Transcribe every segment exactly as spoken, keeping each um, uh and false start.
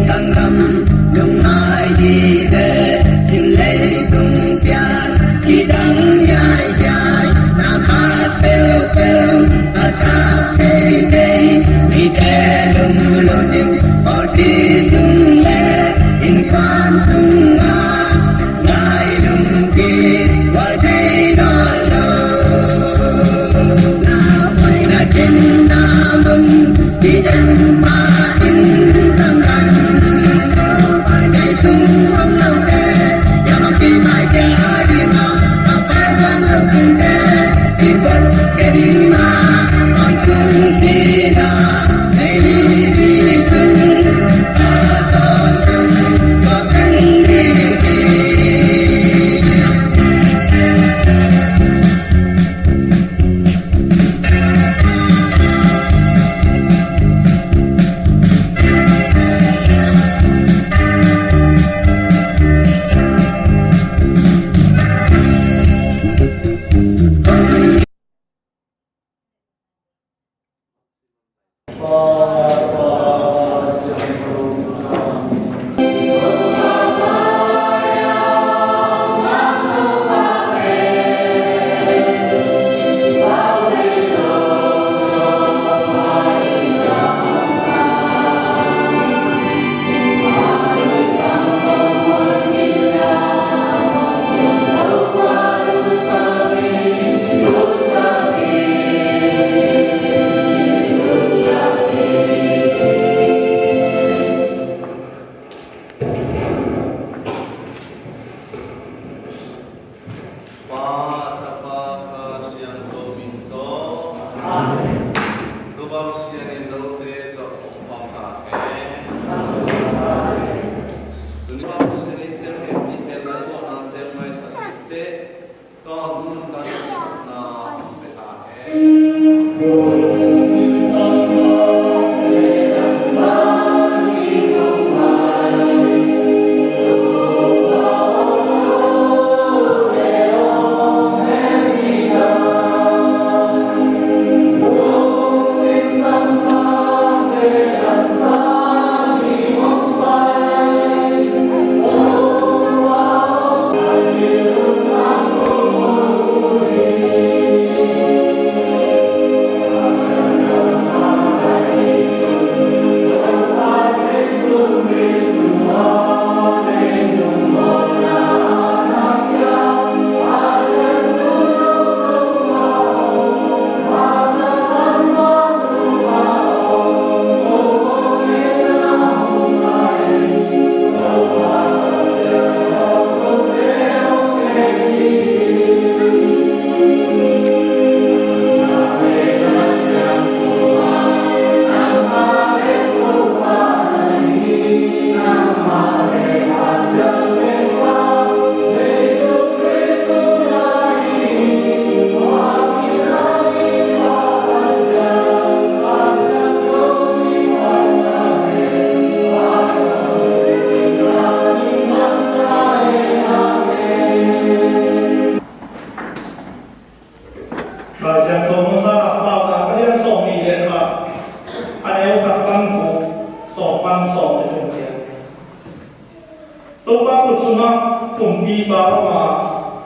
Sanggam lungngai dih teh, sin leitung pian kidang hiaihiai, na khat peuhpeuh a thak teitei, mite lunglut in, awlpi sung leh innkuan sungah ngai lungkik gual thei nawn lo. Na cin na mun kidem pah in, sangkan Pai dai sung om lote, yamang ki pai kia ding a, a pai sang lo kinte, ki bot ke ding a, a tung sina, nei di sung, a ton tung, ko tung di di. Pa, Tapa, Kha Siangtho min tawh. Amen. Tua bang Sianginn note tawh hong pang ta hen. Tuni bang Sianginn te hem ti hen lai ko na te mai sa te. Tawh nun kan na pe ta hen. Lai Siangtho masa Paunak a lian sawm nih le khat, a neu khat pan guk, sawm pan sawm le thum ciang. Topa khut sungah kumpipa om a,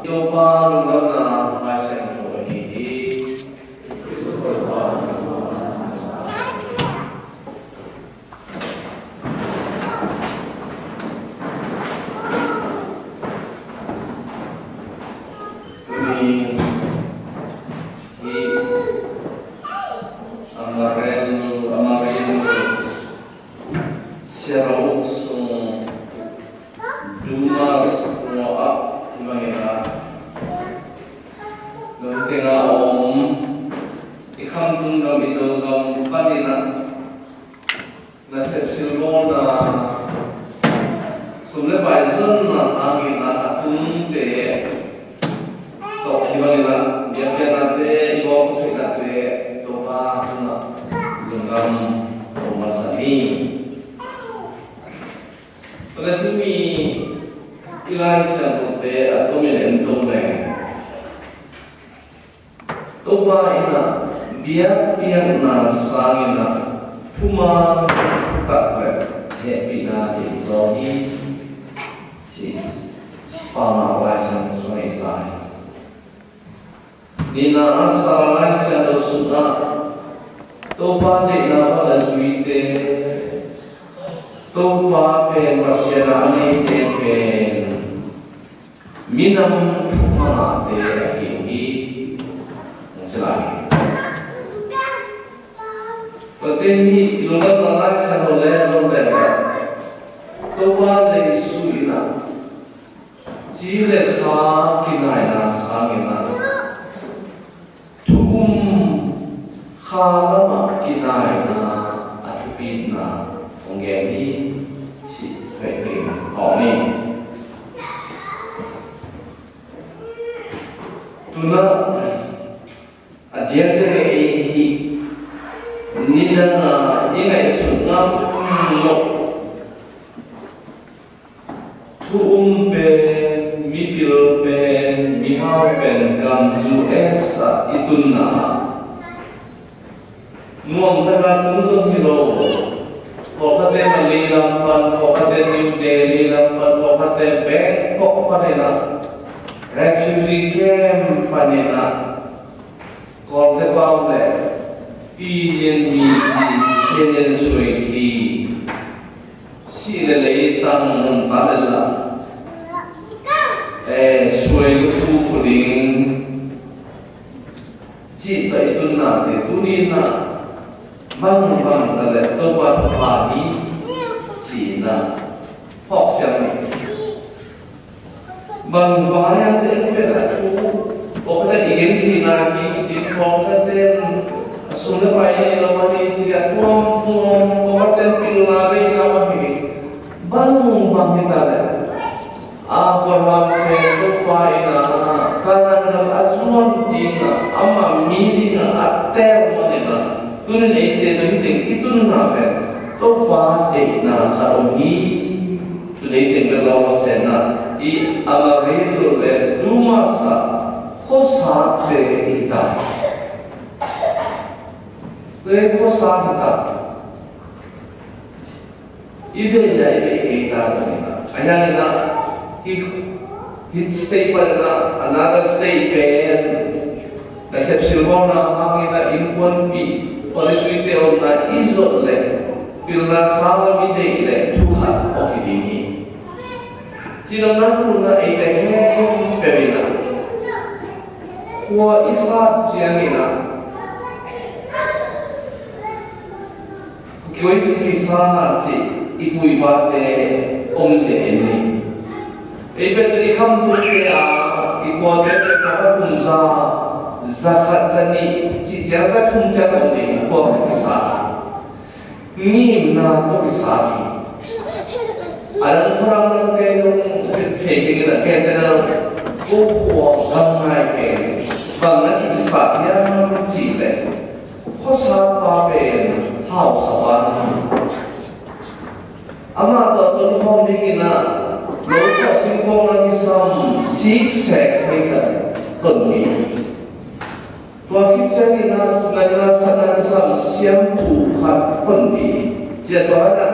Topa lungdamna Lai Siangtho ahi hi. Tuni hi Amarillo, Amarillo Siarau sung Dumas Moab hi bangin ah, Lawng tengah a om i Khamtung gam, i Zogam panin ah nasep silbawlna, sum le pai zonna hangin ah a tungte tawh hi bangin ah biakpiaknate, i bawl khawm theihnate Topa tungah lungdam ko masa ni. Tua leh tuni i Lai Siangthote a tomin en to leng, Topa in ah biakpiakna sangin ah thuman, thutak le hehpihna Pau ngah Lai Siangtho sung i sa hi. Nihna a sa Lai Siangtho sungah Topa deihna bang a zuite, Topa pen Pasian a neite pen minam thupha ngahte ahi uh hi. Ong ci lai. Tua te hi i lungdamna Lai Siangtho le lungdamna Topa Jesu in ah ci le sa kinaina sangin ah thu um kha lamah kinaina a thupitna hong gen hi. Cih vekin hong ni. Tuna a diakdiak ei hi nidanga i ngaihsut ngam loh thu um pen, mipil pen, mihau pen gam U S ah i tunna nuam taka tung zong hi lo. Pawlkhatte Manila lam pan, pawlkhatte New Delhi lam pan, pawlkhatte Bangkok panin ah, refugee camp panin ah, Kawlte pau le Pidian mi ci, Pidian suai ci, sih le leitang nuntak le la, eh, suai lu thu ku ding cih tawh i tunna te tuni na bang bang ta le Topa thupha hi ci na phawk siang ni. Bang bang a hiam cih leh pen a thu pawlkhatte i gen theihna hi citin pawlkhatte a sum le pai nei lo a hi ci a tuamtuam pawlkhatte pilna veina bang hi. Bang bang hi ta leh Abraham pen Topa in a Kanaan gam a zuan ding a ama mi ding a a tel man in a tunin eite tawh hi teng i tunna pen Topa deihna khat om hi. Tun ei teng bek lo a senna i Amarillo le Dumas ah khuasate i hi ta. Tun ei khuasa hi ta. I deih le i deih kei ta zong hi ta. A hiang in ah hi, hi state pan in ah another state pen nasep silbawlna hangin ah innkuanpih, quality te omna i zot leh pilna sang lo i deih leh thu khat om hi ding hi. Cinopna thumna eite khempeuh in ah khua i sat ciangin ah khuakici i sa cih i pu i pate om zia en ni. Ei pen i khamtute a i khuate pen pakhat kum za, za khat za nih cih ciang za thum ciang om ding a khua khat i sa. Ngimna tawh i sa hi. A dang khualam dangte zong thei dingin a kente na lo. Ko khua gam ngai pen bang na kici sa hiam cih leh khuasapa pen hausa pa hi. Amah tawh ton khawm dingin ah lo tawh singkawng na kisam siksek hi khat tonpih. Tua khit ciangin ah nai na sa na kisam siampu khat tonpih. Cia tua na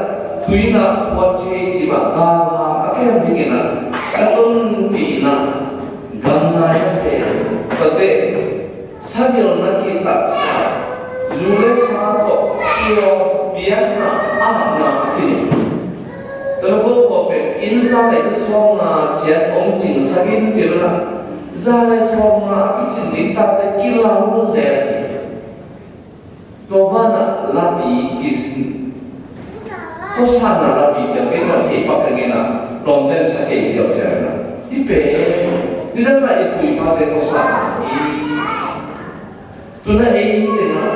tuina khuat thei cih mah gala a kem dingin ah a tonpihna gam nai a pen tate sagilna kitaksa, zu le sa tawh khua biakna a hapna kini. Tana ko khua pen inn za le inn sawmna ciat om cing sakin cil na za le sawmna a kicin ding tate kilau zel hi. Tua banah lapi kisin khuasatna lapi kiang kei tuan hei pak keng in ah lawmten sa kei ziauziau in ah hi pen. Nidang ah i pu i pate khuasatna hi. Tuna ei hi tengah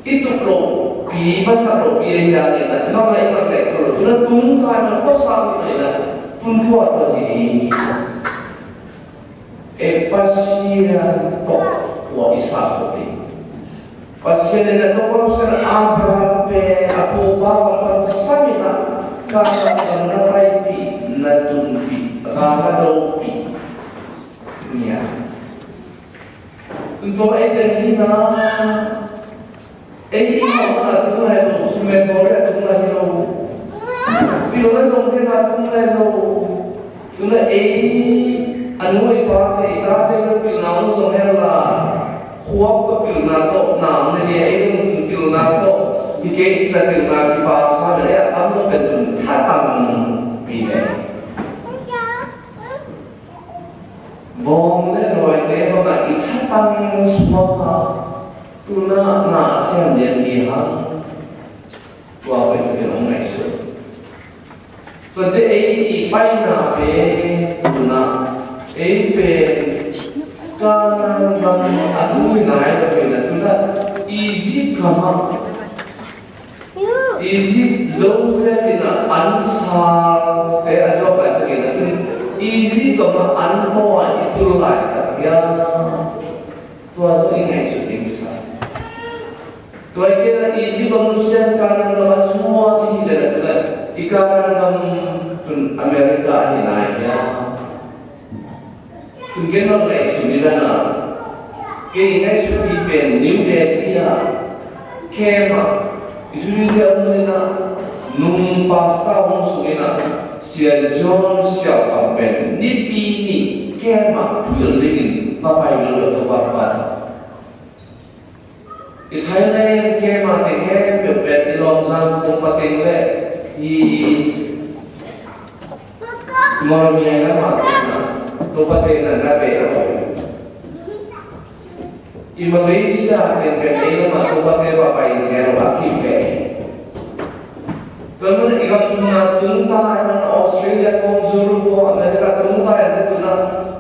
i tuk lopi masak lopi a hiang in ah mama i pak leh kho lo tuna tungta in ah khuasa hi tengah tun khua tuan hi ding. E Pasian tawh khua i sa khop ding. Pasian in a tawh Pasian Abraham pen a pupa pan sam in a Kanaan gam na paipih na tunpih na doupih. Nia. Tun tua ei teng hi na. Ei i hauhna tung lai lo, sumen bawl le tung lai lo. Pil na zong te na tung lai lo. Tuna ei a nu i pate i tate bel pilna hong zong hen la, khuak tawh pilna tawh na om na hi a, ei zong tun pilna tawh hi kei, Israel pilna kipa sa na hi a, a tam zong pen tun thatang pi ne. Bawng le lawite bangah i thatang suak a, tuna na a siam lian hi hang. Tua pen tun hong ngaihsut. Tuate ei i paina pen tuna ei pen Kanaan gam a tui nai lo pen a tuna Egypt gam ah, Egypt Joseph in a an salte a zuak laitak in a tun Egypt gam ah an paw a i tul laitak hiam? Tua zong i ngaihsut ding sa. Tua i kei na Egypt a nusian Kanaan gam a zuak i hi le na tun a i Kanaan gam tun America a hi nai hiam? Tun kei na ngaihsut i dan a, kei i ngaihsut i pen New Delhi a, camp a, i thuhilhte a om in a, nung pastor hong sung in a, Sia John Sia Fang pen nipi nih camp a thuhilh dingin va pai lo lo tua bangban. I Thailand camp a te khempeuh pen i lawmzang kung pateng le i Mormia lamah te na, tua pateng na na pe a om. I Malaysia te pen ei lamah tua pateng va pai zel a kip ve. Tua nun i gam tungna tungta, i man Australia kong, Europe kong, America tungta, i tuna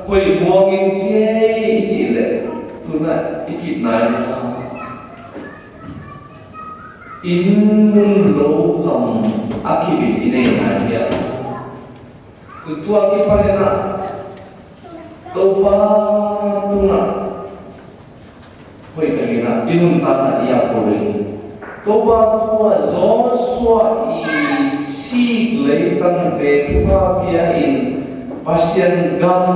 hoih buang in cia i cih leh tuna i kip nai na. Inn mun lo kham a kip in i nei nai hiam? Tua kipan in a Topa tungah hoih takin a i nuntakna i ap ko ding. Topa tungah Joshua i sik leitangte thupha pia in Pasian gam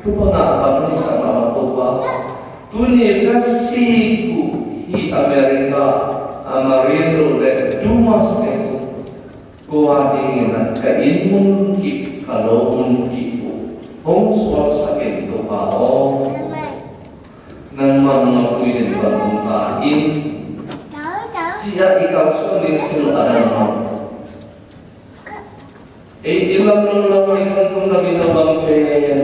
thupha ngah gam i sakna mah Topa. Tuni ka sik uh hi America, Amarillo le Dumas te. Ko a dingin a ka inn mun kip, ka lo mun kip uh hong suaksak in Topa aw. Nangmah nung a pui den tua nungta in. Ci-ah i kalsuan ding sin uh a dang mah. Ei i lam nung lam i khangtum lam i zo bang pen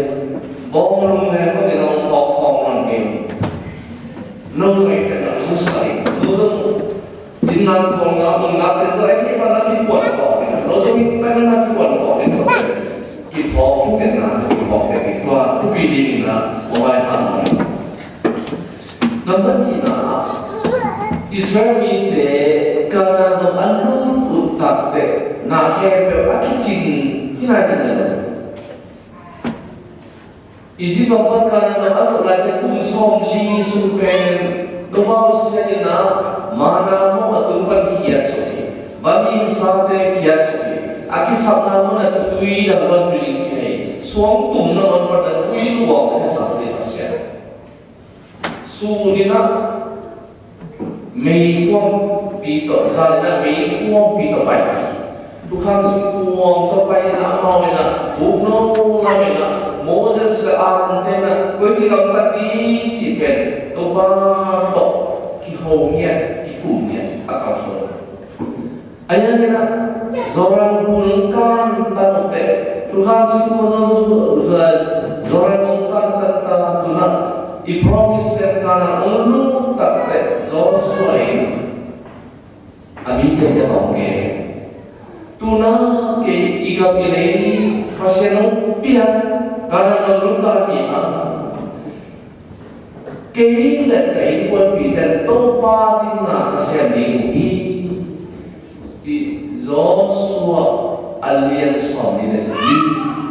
bawng lung le hong in a hong khawk khawk nang kei. No zong i pen a hong sa in. No zong Inn nak kuang nak mun nak te zai ki pa nak ki kuan kawk ding. Lo zong in pen nak ki kuan kawk ding. Ki thawk ki pen nak ki thawk te ki tua thupi ding in nak kong ai tham ding. Nambat nihna, Israel mite Kanaan gam a lut uh tak teh na khempeuh a kicing hi nai cin lo. Egypt gam pan Kanaan gam a zuat laite kum sawmli sung pen Topa Pasian in a manna mawng a tung pan khiat suk hi. Vanmim sate khiat suk hi. A kisapna mun a tui dang pan tui ding hi. Suang tum nangawn pan a tui luang a kisapte Pasian. Sun in a meikuangpi tawh, zan in a meikuangpi tawh pai. Thukham singkuang tawh pai in a, amau in a, bukno lam in a, Moses le Aaron te in a, koici gamtat ding cih pen Topa tawh kiho ngiat, kikum ngiat a kalsuan. A hiangin a Jordan gun kan tan uh teh, Thukham singkuang Jordan gun kan tan ta tun a, i promise land Kanaan hong lut tak teh Joshua in a mite tawh hong gen. Tuna kei i gam i lei Pasian hong piak Kanaan gam lut ta ni a. Kei le ka innkuanpihte Topa ding na ka sem ding uh hi. I Joshua a lian sawm nih le li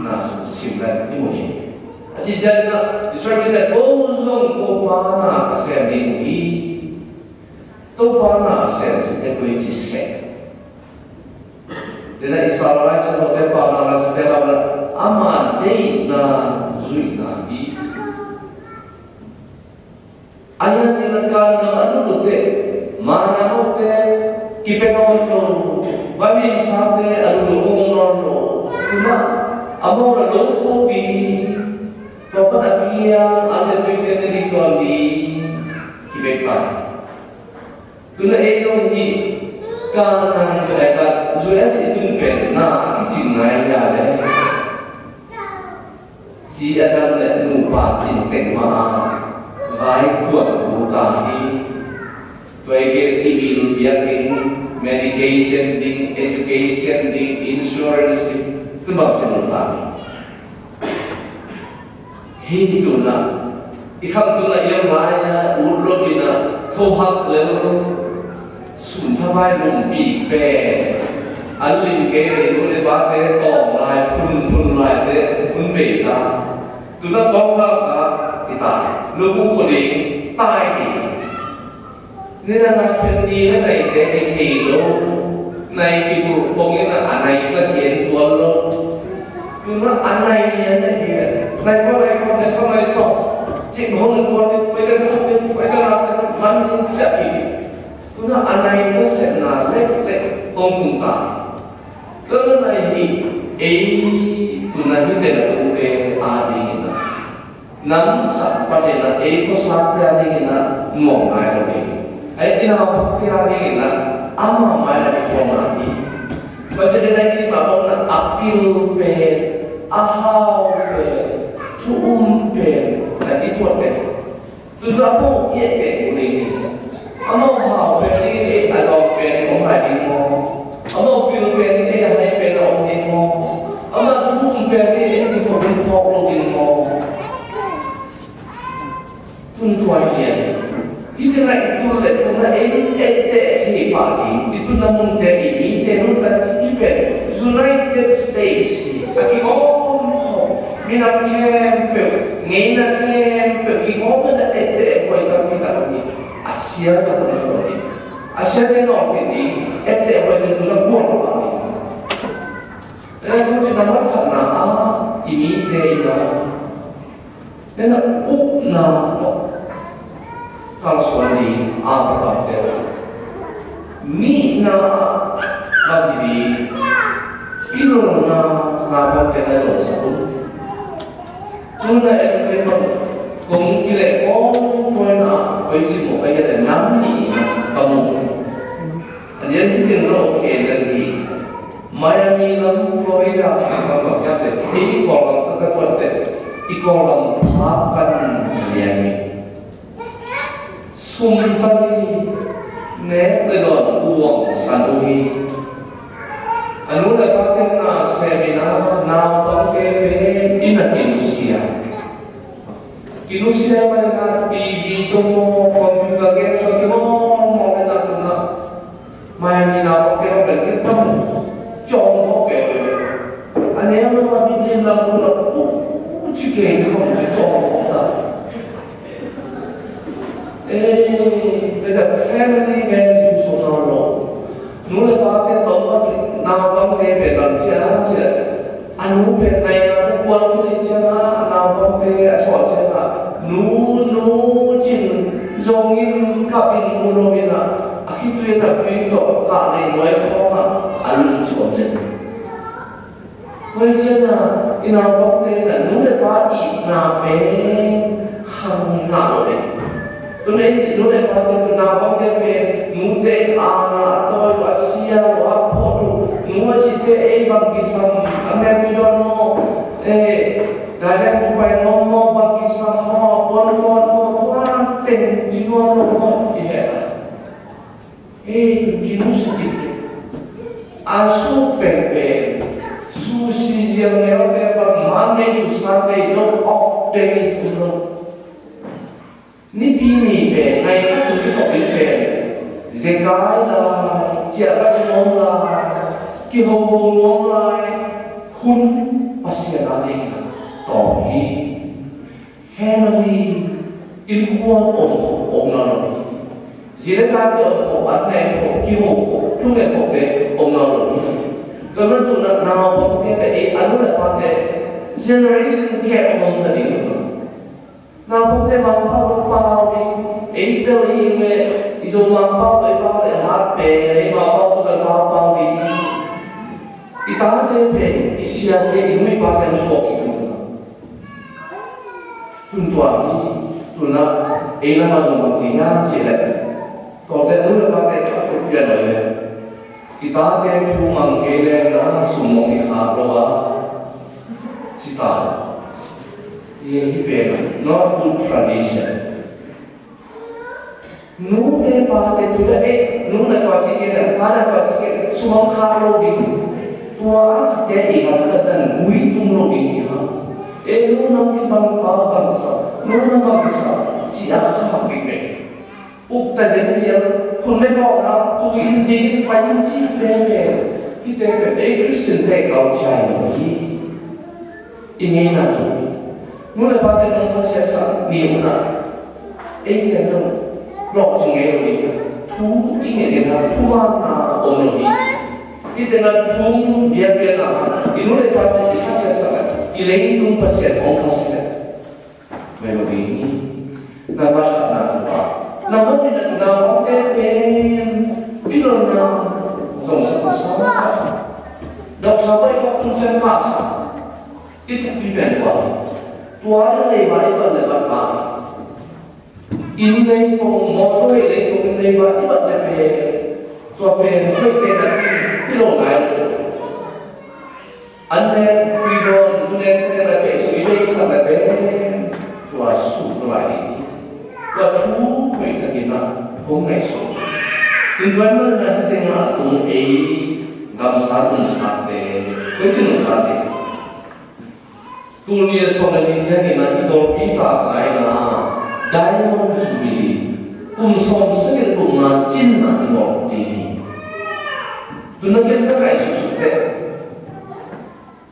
na sung sim le i mu hi. A ci ciangin a Israel mite ko zong Topa na ka sem ding uh hi. Topa na sem cihte koi ci sem. Dena i sal lai sal hote pa na lai sal te pa na ama deihna zuihna hi. A hian dena Kanaan a lulute mana hote kipe nawn lo. Vanmim sate a lulu ong nawn lo. Tuna Amau na lo kho ding, tua pan a kiang an le tuite na ding tuan ding hi bek ta. Tuna ei zong hi ka ngan ka dai ka U S i tun pen na a kicing nai ya le. Ci Adam le nupa cin teng ma a vai kuan bu ta hi. Tua i ke i bil biak ding, medication ding, education ding, insurance ding, tu bang cin bu ta hi. Hi tuna i kham tuna i om lai a ut lo ina tho hak lel. Sun thapai lum pi pen an lim kei le nu le pate tawng lai phun phun lai te hun bei ta. Tuna kong hak ka i tai. Lu bu ko ding tai ding. Nidang a pen ni na naite i thei lo. Nai kibulh bangin a nai ka kien tuan lo. Tuna a nai ni a nai kien. Nai ko nai ko nai so nai so. Cik hong tuan ni, pai ka tuan ni, pai ka na sa man ni cak ni. Tuna a nai ka sepna lek lek hong tung ta. Tuna nai hi, ei, tuna hi te na tung te a ding na. Nam khat panin a ei khuasakte a dingin a nuam nai lo hi. Ei i naupangte a dingin a amah mai a i thuam nai hi. Pacian in a i cih mah bangin a pil pen, a hau pen, thu um pen, a i thuat pen. Tutu a pau i et pen uh ding hi. Amau hau pen ding hi, a zawng pen om lai ding maw? Amau pil pen ding hi, a hai pen a om ding maw? Amau thu um pen ding hi, thu um phawk lo ding maw? Tun tua hi a, hih tengah i tul le tuna ei etteh thei pah ding, i tuna munte i mite nuntak i pen United States hi. A kigawm khawm, minam khempeuh, ngeina khempeuh kigawm in a etteh buai tampi tak om hi. A sia zong om hi. A siate nawlpih ding, etteh buai ding tuna gual pah ding. Tua hi a, nambat khatna ah i mite i na Tua hi a, upna tawh kalsuan ding a, naupangte. Nihna ah bang hi ding, pilna, naupangte na zongsak un. Tuna en pen bang kong kileh kawikawi na, koici mawh ka hiat le nam nih ka mu. A dian hi teng lo kei lel hi. Miami lam Florida ah ka mawh ka hiat le, hei i Kawlgam ka ka tuat le, i Kawlgam pha pan lian hi. Sum tali nek le dawn uang san uh hi. A nu le pa teng na sem in a, naupangte pen inn ah kinusia. Kinusia manin a T V tawh maw, computer game tawh kimawkmawk in a tun a, Miami naupangte bang pen kitam cawng mawk kei ve. A neu lo a mit lim lam hun a uh, uh ci kei ci bang ci cawng mawk ta. Eh, the family values of our Lord. Nu le pate tawh naupangte pen bang ci a, ci a, a nu pen nainate kuan khin ciangin a, a naupangte a thuah ciangin a, nu, nu cin zongin kap in mu lo in a, a khitui a taktui tawh kah nei nuai khawng a, a lungsim om zen. Tua hi ciangin a, i naupangte in a nu le pa itna pen khang ngah lo ding. Tun ei nu le pate, naupangte pen nute in a ngah tawi uh, a sia uh, a phawt uh, nu a cihte ei bang kisam, a nek i dawn maw, eh, dailek uh pai ngawm maw, bang kisam maw, a puan puan maw, tua teng ci nuam lo maw, i heh a. Ei, kinusia ding. A suk pekpek, sushi ziang neute bang Monday to Sunday no off day um lo. Nipi ni pen nai khat sung kikhop ding pen zekai lai, ciahkai nuam lai, kihoho nuam lai hun Pasian a ding tawm hi. Family, innkuan om khop om lo hi. Zi le tate om khop, an nek khop, kiho khop, thu nget khop te om lo hi. Tua man tuna naupangte le ei a nu le pate generation gap om ta ding hi. Naupangte Mangpau le pau ding, ei bel i hing le i Zo Mangpau le pau le hat pen ei Mangpau tawh le pau pau ding. I tate pen i siate, i nu i pate hong suak kik uh. Tun tua hi, tun ah ei lamah zong bang ci hiam cih leh, tawte nu le pate ka khut pian lo hi. I tate thu mang kei leh na sum mong i khak lo a, ci ta. Hi, hi pen not good tradition. Nute pate tu le, eh, nu na tua ci kei leh, pa na tua ci kei leh, sum hong khak lo ding. Tua a cite i hantatna gui tum lo ding hi hang. Eh, nu nang kibang, pa bangsa, nu nang bangsa, ci a khak ding ve. Ukta zen piang, hun le kawkna, tu in, ding in, pai in, ci pen pen, hite pen ei Khristiante kau ciai lo hi. I ngeina thu, nu le pate nong khasiatsak ni un ah, eite nong lawhcing ngei lo hi. Thu i ngeina, thumanna om lo hi. Hite na thu biakpiakna, i nu le pate i khasiatsak, i leitung Pasian hong khasiat. Melo ding hi. Nambat khatna, nambat nihna, naupangte pen pilna zong sa sa. Doctor bai ka tung chan masa. I thupi pen tua. Tua le leiba i bat le bat ba. Inn nei pong, motor i lei pong, inn nei ba i bat le pen. Tua pen, tua pen, pilo ngai. An nek, pui dawn, tu nek sa nek la peh, sui bei sa la peh, tua suk lai ding. Tua thu hoih takin ah hong ngaihsut. Tun tua ahih manin ah hih tengah a tung ei gamsa nungsate, koici nungsate. Tul nih le sawm le nih ciangin ah i Kawlpi takna in ah Diamond Jubilee, kum sawmsagih kumna cinna i bawlpih hi. Tun na ken ka ngaihsutsut teh.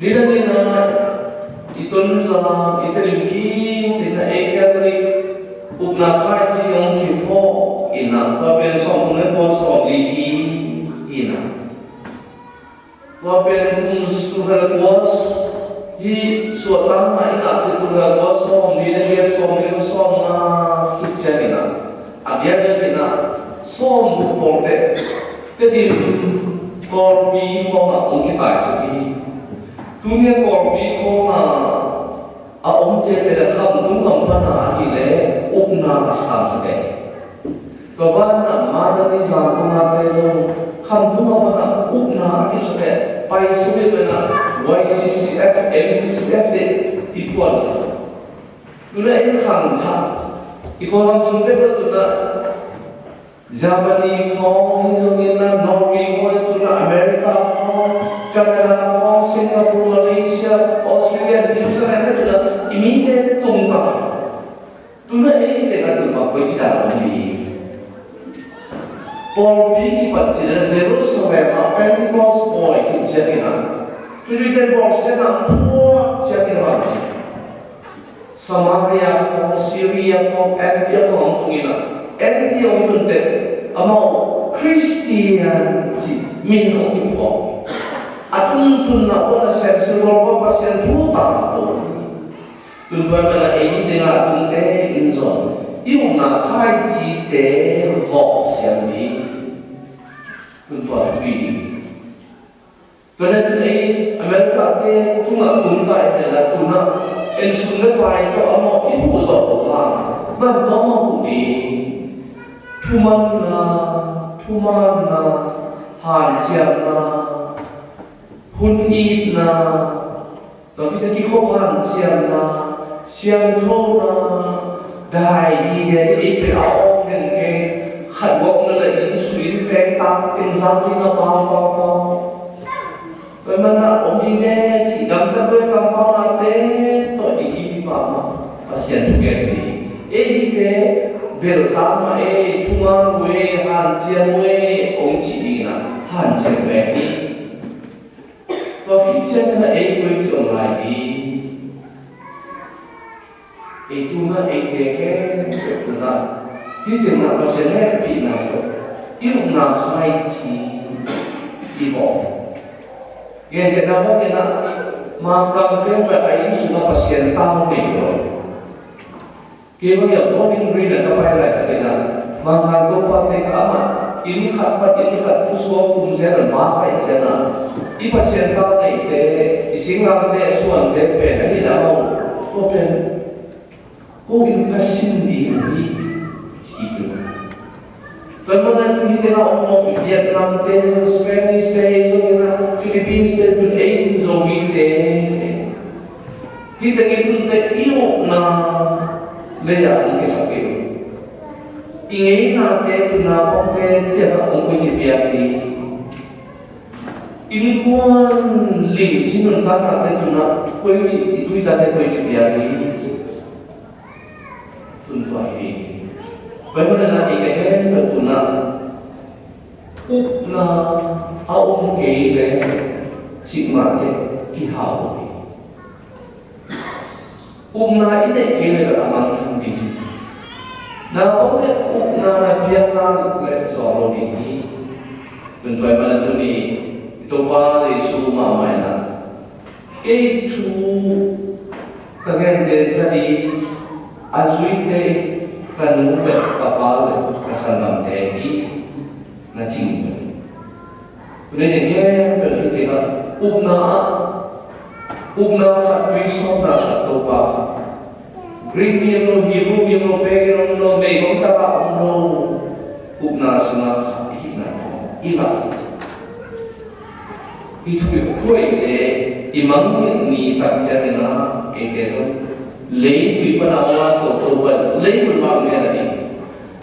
Nidang in ah i Tonzang, i Tedim kim, tina ei Catholic upna khaici hong kifawh in ah, tua pen sawmthum le kua, sawmli kim in ah. Tua pen kum tul khat le kua, hih suahtakna in ah tul khat le kua, sawmli le giat, sawmli le sawmnga khit ciangin ah, a diakdiakin ah sawmguk pawlte'n Tedim Kawlpi khawngah hong kitaisuk hi. Tuni a Kawlpi khawngah a omte pen Khamtung gam pana ahih leh upna a sangsak e. Tua banah Mandalay, Zangkong ate zong Khamtung gam pana upna a kipsak e. Paisuk hi pen ah Y C C F, M C C F te i phuan. Tuna in khang thak i Kawlgam sung bek lo tuna Germany khawng hi zongin ah, Norway khawng hi zongin ah, America khawng, Canada khawng, Singapore, Malaysia, Australia, New Zealand hi zongin ah, i mite tung ta. Tuna ei tengah tun bang koici dan om hi. Pawlpi kipat cih leh Jerusalem ah Pentecost pawi khin ciangin ah, tuzuite bawlsiatna phuak ciangin ah bang ci. Samaria khawng, Syria khawng, Antioch khawng hong tung in ah, Antioch hong tun teh amau Khristian cih min hong kiphuak. A tuntunna uh a semsel bawl, Pasian thu tangko. Tun tua ahih manin ah ei tengah a tungte in zong i upna khaicite vawh siam ding. Tun tua thupi ding. Tua leh tun ei America te tungah tung ta i hih leh tun ah inn sung le pai tawh amau i huh zawh uh hang, bang tawh amau huh ding? Thumanna, thumaanna, hanciamna, hun itna, tua khit teh kikhop hanciamna, siangthona, dai dide, ei pen a awng den kei, khat guak na le inn sui in pek tak, inn zang ding a pau, pau, pau. Tua ahih manin ah om ding le, i gamtat lua i kampaunate tawh i kim pahmah, Pasian thugen ding. Ei hihte belh tak mah ei, thuman uh ei, hanciam uh ei, hong cih ding in ah hanciam uh ei. Tua khit ciangin ah ei koici om lai ding? Ei tungah eite khempeuh tungah hih tengah Pasian hehpihna tawh i upna khaici i vawh. Gentehna bangin ah Mangkang peuh a inn sungah Pasian tang nei lo. Kei bang hiam, Bowling Green ah ka pai laitakin ah, Mangkang Topate kha amah inn khat pan inn khat pusuak kum zel a makaih ciangin, i Pasian ta neite, i singlamteh suante pen ahih leh amau, tua pen ko inn ka sin ding hi, ci kik uh. Tua ahih manin tu hih tengah om mawk Vietnamte zong, Spainishte zong, Philippineste zong, ei Zomite, hih teng i tunte i upna lei-ah hong kisak kei uh. I ngeinate, tu naupangte, tiangah hong koici piak ding. Innkuan limci nuntaknate, tu na koici, i tuitate koici piak ding. Tun tua hi. Tua ahih manin i ka hen tua tu na upna a om kei leh cikmah teh kihau hi. Upna i neih kei leh a mangthang ding. Naupang leh upna na piak leh zuau lo ding hi. Tun tua ahih manin tuni i Topa Jesu mahmah in ah, kei thu ka gente za ding a zuite ka nu leh ka pa leh ka sanggamte hi, na ci hi. Tuni-in khempeuh hih tengah upna ah, upna khat, tuisawpna khat, Topa khat. Greek mi om lo, Hebrew mi om lo, pagan om lo, meigong tak a om lo, upna sungah khat i hihna tawh i lah. Hih thu i kuaite i mangngilh ni tak ciangin ah eite zong leitui pan a hong a toto pan leimun mah hong gen a ding.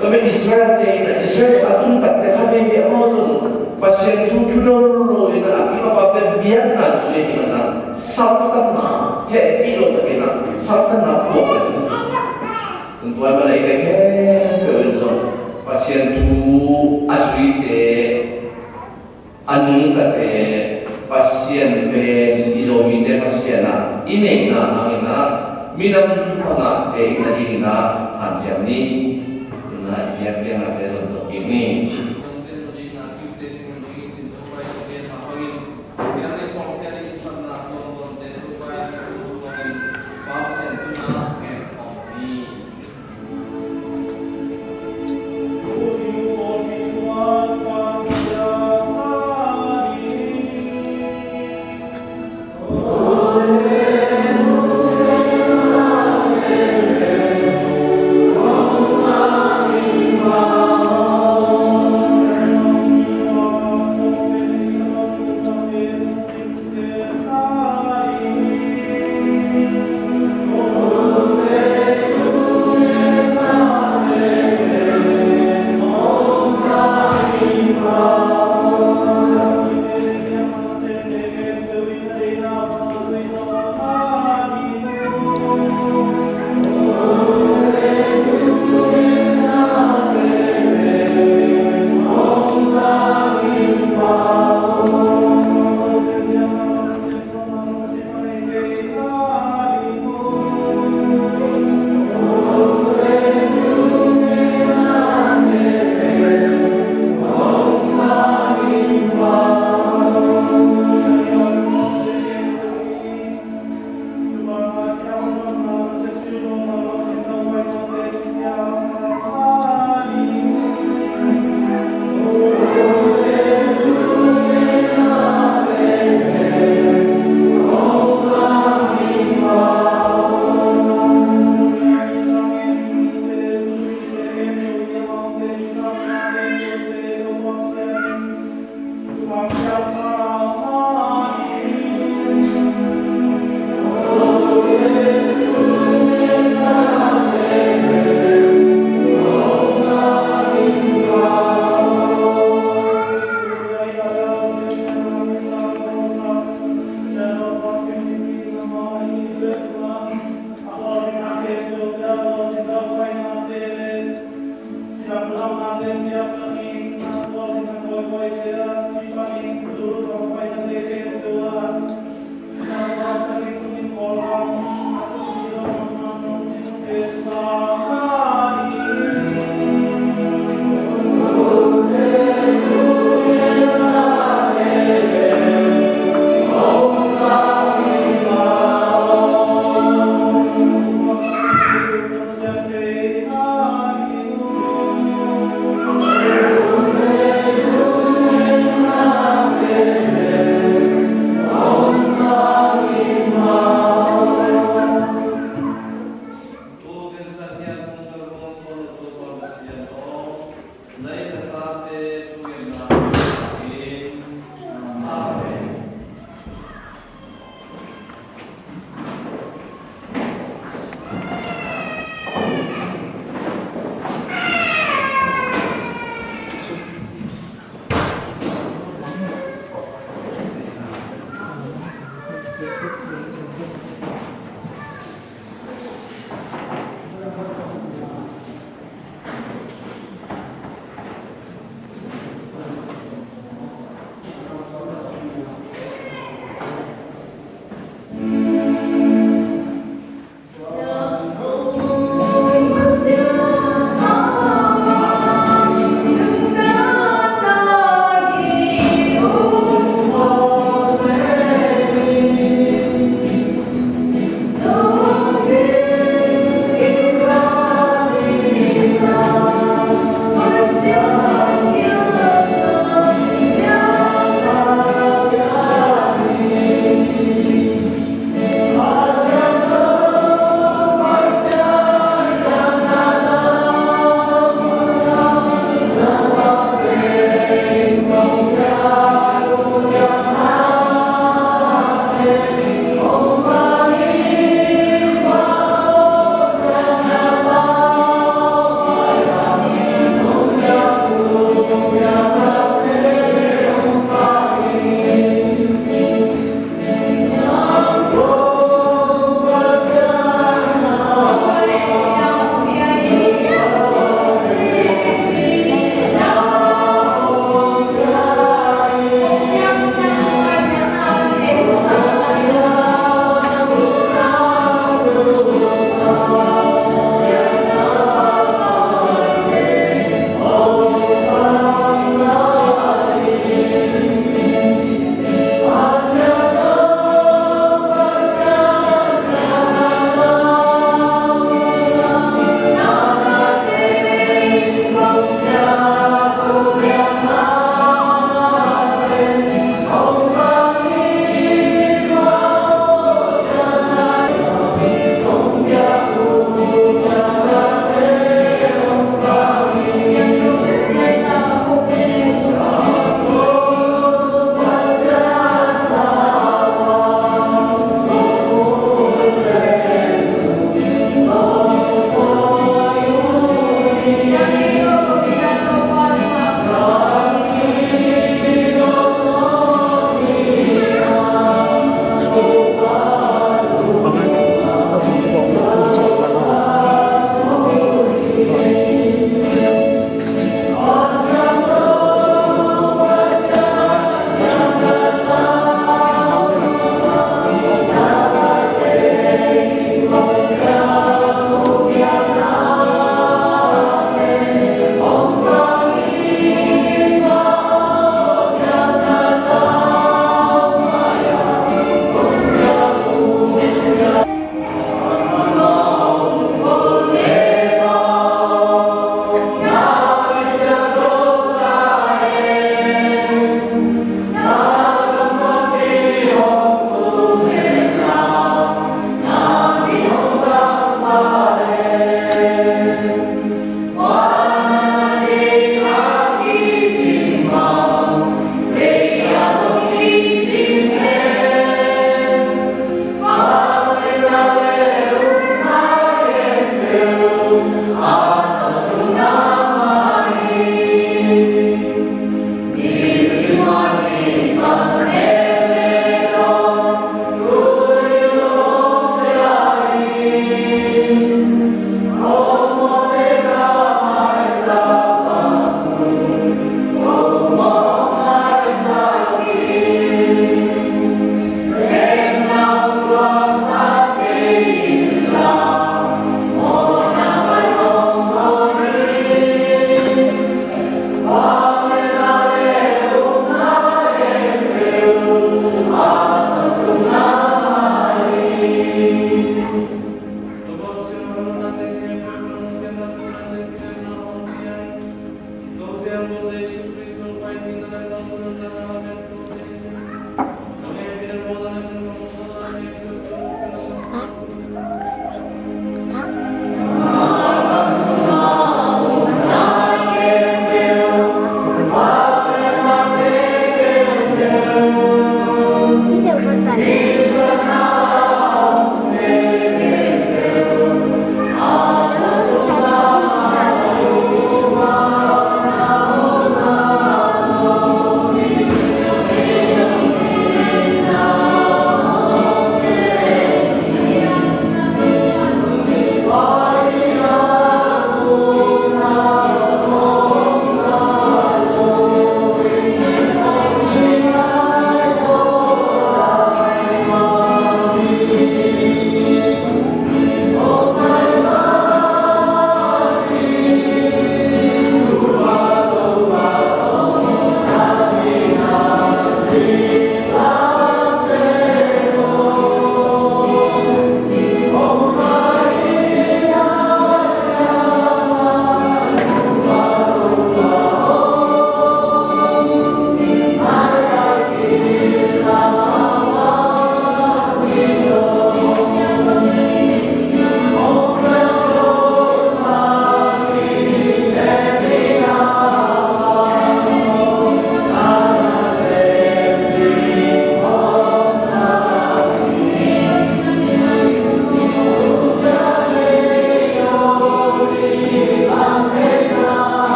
Tua pen Israel-te in ah, Israel a tuntatte kha veve amau zong Pasian thu thudon lo in ah, a kim a pamte biakna zui ahih manin ah, saltanna hehpih loh takin ah saltanna puak a ding. Tua ahih manin eite khempeuh in zong Pasian thu a zuite, a nungtate, Pasian pen i Zomite Pasian ah i neihna hangin ah, minam thupha ngahte i na dingin ah hanciam ni. Tuna i biak piaknate zong tawh kik ni.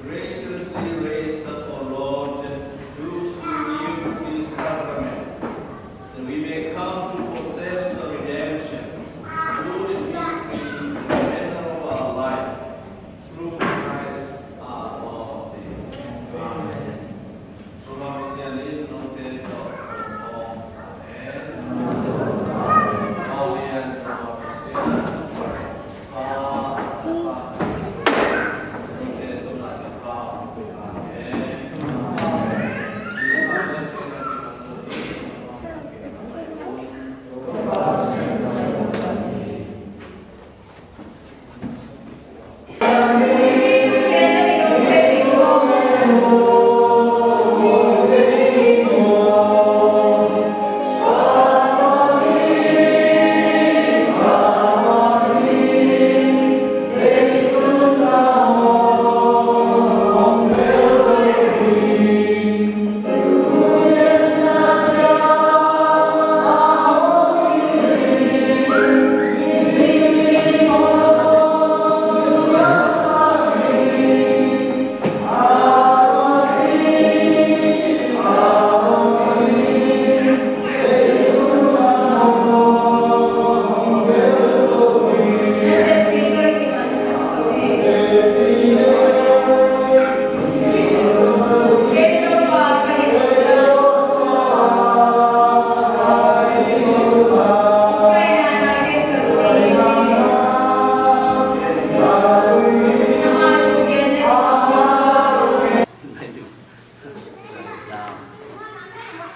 Graciously raise up, O Lord, those who kneel in this sacrament, that we may come to possess the redemption rooted in history in the manner of our life, through Christ our Lord. Amen.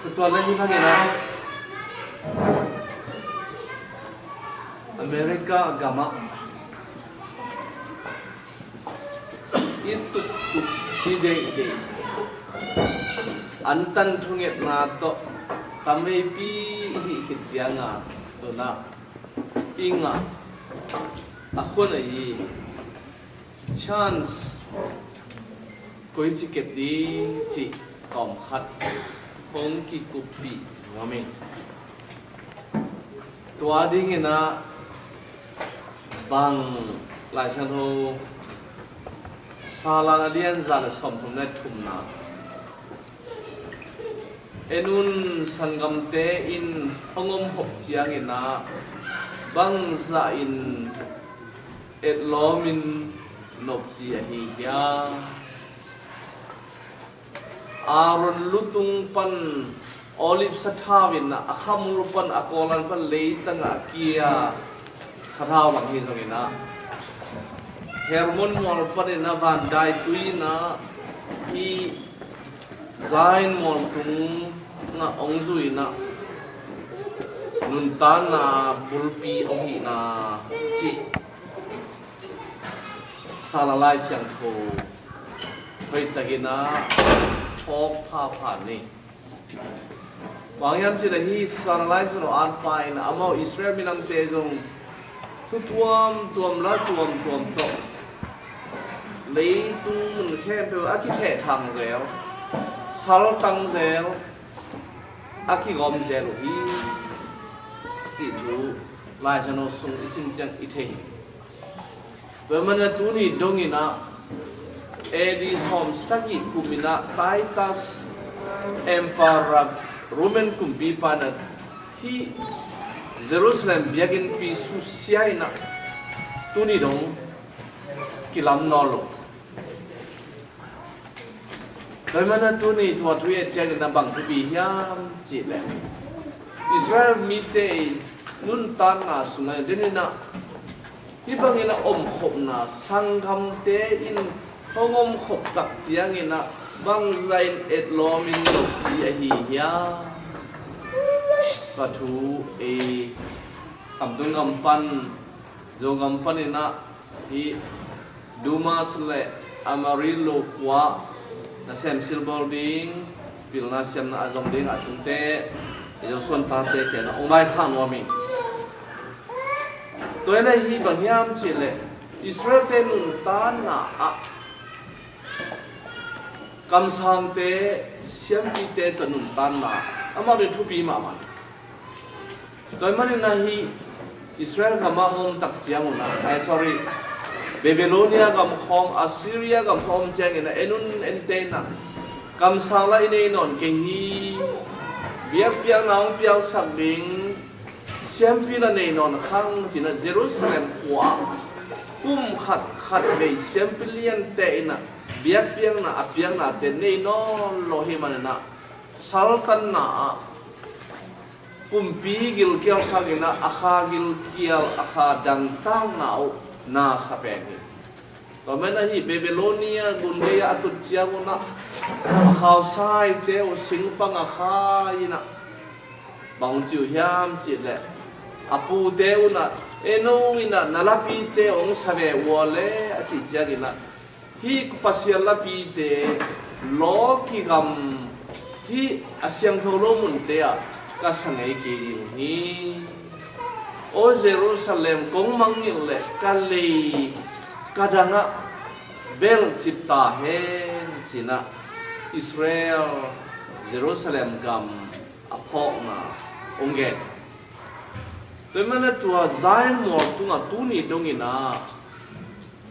Sa tua le hi bangin ah America gamah i tuttuh, i deihdeih, antan thungetna tawh tamveipi i hih khit cianga tunah i ngah a khuan ahi chance koici kep ding cih tawmkhat hong kikuppih nuam ing. Tua dinginah bang Lai Siangtho Salan a lian za le sawmthum le thumna en un, sanggamte in hong omkhop cianginah bangzah in etlawmin nopci ahi hiam? Aaron lutung pan olive sathau in a khamul pan a kawlan pan leitang a kia sathau bang hi zonginah Hermon mual panin a vandaitui inah i Zion mual tungah hong zui inah nuntanna bulpi hong hihna cih Salan Lai Siangtho hoihtakinah phawk phapha ni. Bang hiam cih leh hih Salan Lai Siangtho atpa in amau Israel minamte zong thu tuamtuam la tuamtuam tawh leitung mun khempeuh a kithehthang zel, saltang zel, a kigawm zel uh hi cih thu Lai Siangtho sung i sim ciang i thei hi. Tua manin tuni donginah A D sawm sagih kuminah Titus Emperor, Roman kumpipa inah hih Jerusalem biakinnpi susia inah tuni dong kilam nawn lo. Tua manin tuni tua thu i et ciangin a bang thupi hiam cih leh Israel mite i nuntakna sungah deninah hih bangin a omkhopna sanggamte in hong omkhop tak cianginah bangzah in etlawmin nopci ahi hiam? Tua thu ei Kamtung gam pan, Zogam paninah hih Dumas le Amarillo khua nasem silbawl ding, pilna siamna a zong ding a tungte i Joshua tangte kiangah hong vaikhak nuam hi. Tua hi leh hih bang hiam cih leh Israelte nuntakna ah Kamsangte, siampite tawh nuntanna amau in thupi mahmah. Tua ahih manin ah hih Israel gam ah om tak ciangun ah, eh, sorry, Babylonia gam khawng, Assyria gam khawng om ciangin ah en un, ente in ah, kamsang lah i nei nawn kei hi, biakpiakna hong piangsak ding siampi lah nei nawn khang, ci-in ah Jerusalem khua ah kum khat khat vei siampi liante in ah biakpiakna a piaknate nei nawn lo ahih manin ah, saltanna ah kumpi gilkial sangin ah a kha gilkial, a kha dangtakna uh na sa pen hi. Tua manin ah hih Babylonia gun gei ah a tut ciangun ah a khausaite uh singpang a khai in ah, bang ci uh hiam cih leh, a pute un ah, "E, no in ah na lapite hong sa ve uh aw le," a cih ciangin ah, hih Pasian lapite lawki gam, hih a siangtho lo munte ah ka sa ngei kei ding hi. Aw Jerusalem, kong mangngilh leh ka lei ka dang ah belhcip ta hen, ci-in ah Israel, Jerusalem gam a phawkna hong gen. Tua ahih manin ah tua Zion mual tungah tuni dongin ah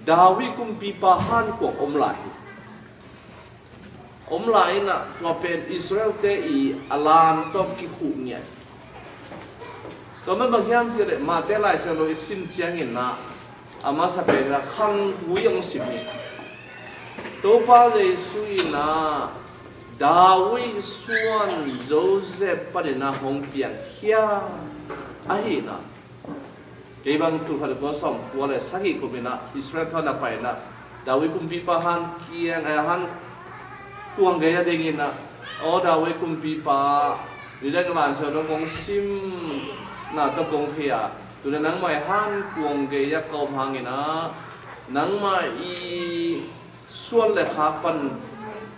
David kumpipa hankuang om lai hi. Om lai in ah tua pen Israelte i a lan tawh kikhuh ngiat. Tua manin bang hiam cih leh Mate Lai Siangtho i sim ciangin ah, a masa pen in ah khangthu hong sim hi. Topa Jesu in ah David suan Joseph panin ah hong piangkhia ahih in ah, kei bang tul khat za kua sawmkua le sagih kum in ah Israel thawn ah pai in ah David kumpipa han kiang, eh, hankuang gei ah dingin ah, "Aw David kumpipa, nidang Lai Siangtho kong simna tawh kong thei a, tu-in ah nangmah i hankuang gei ah ka om hangin ah, nangmah i suan le khak pan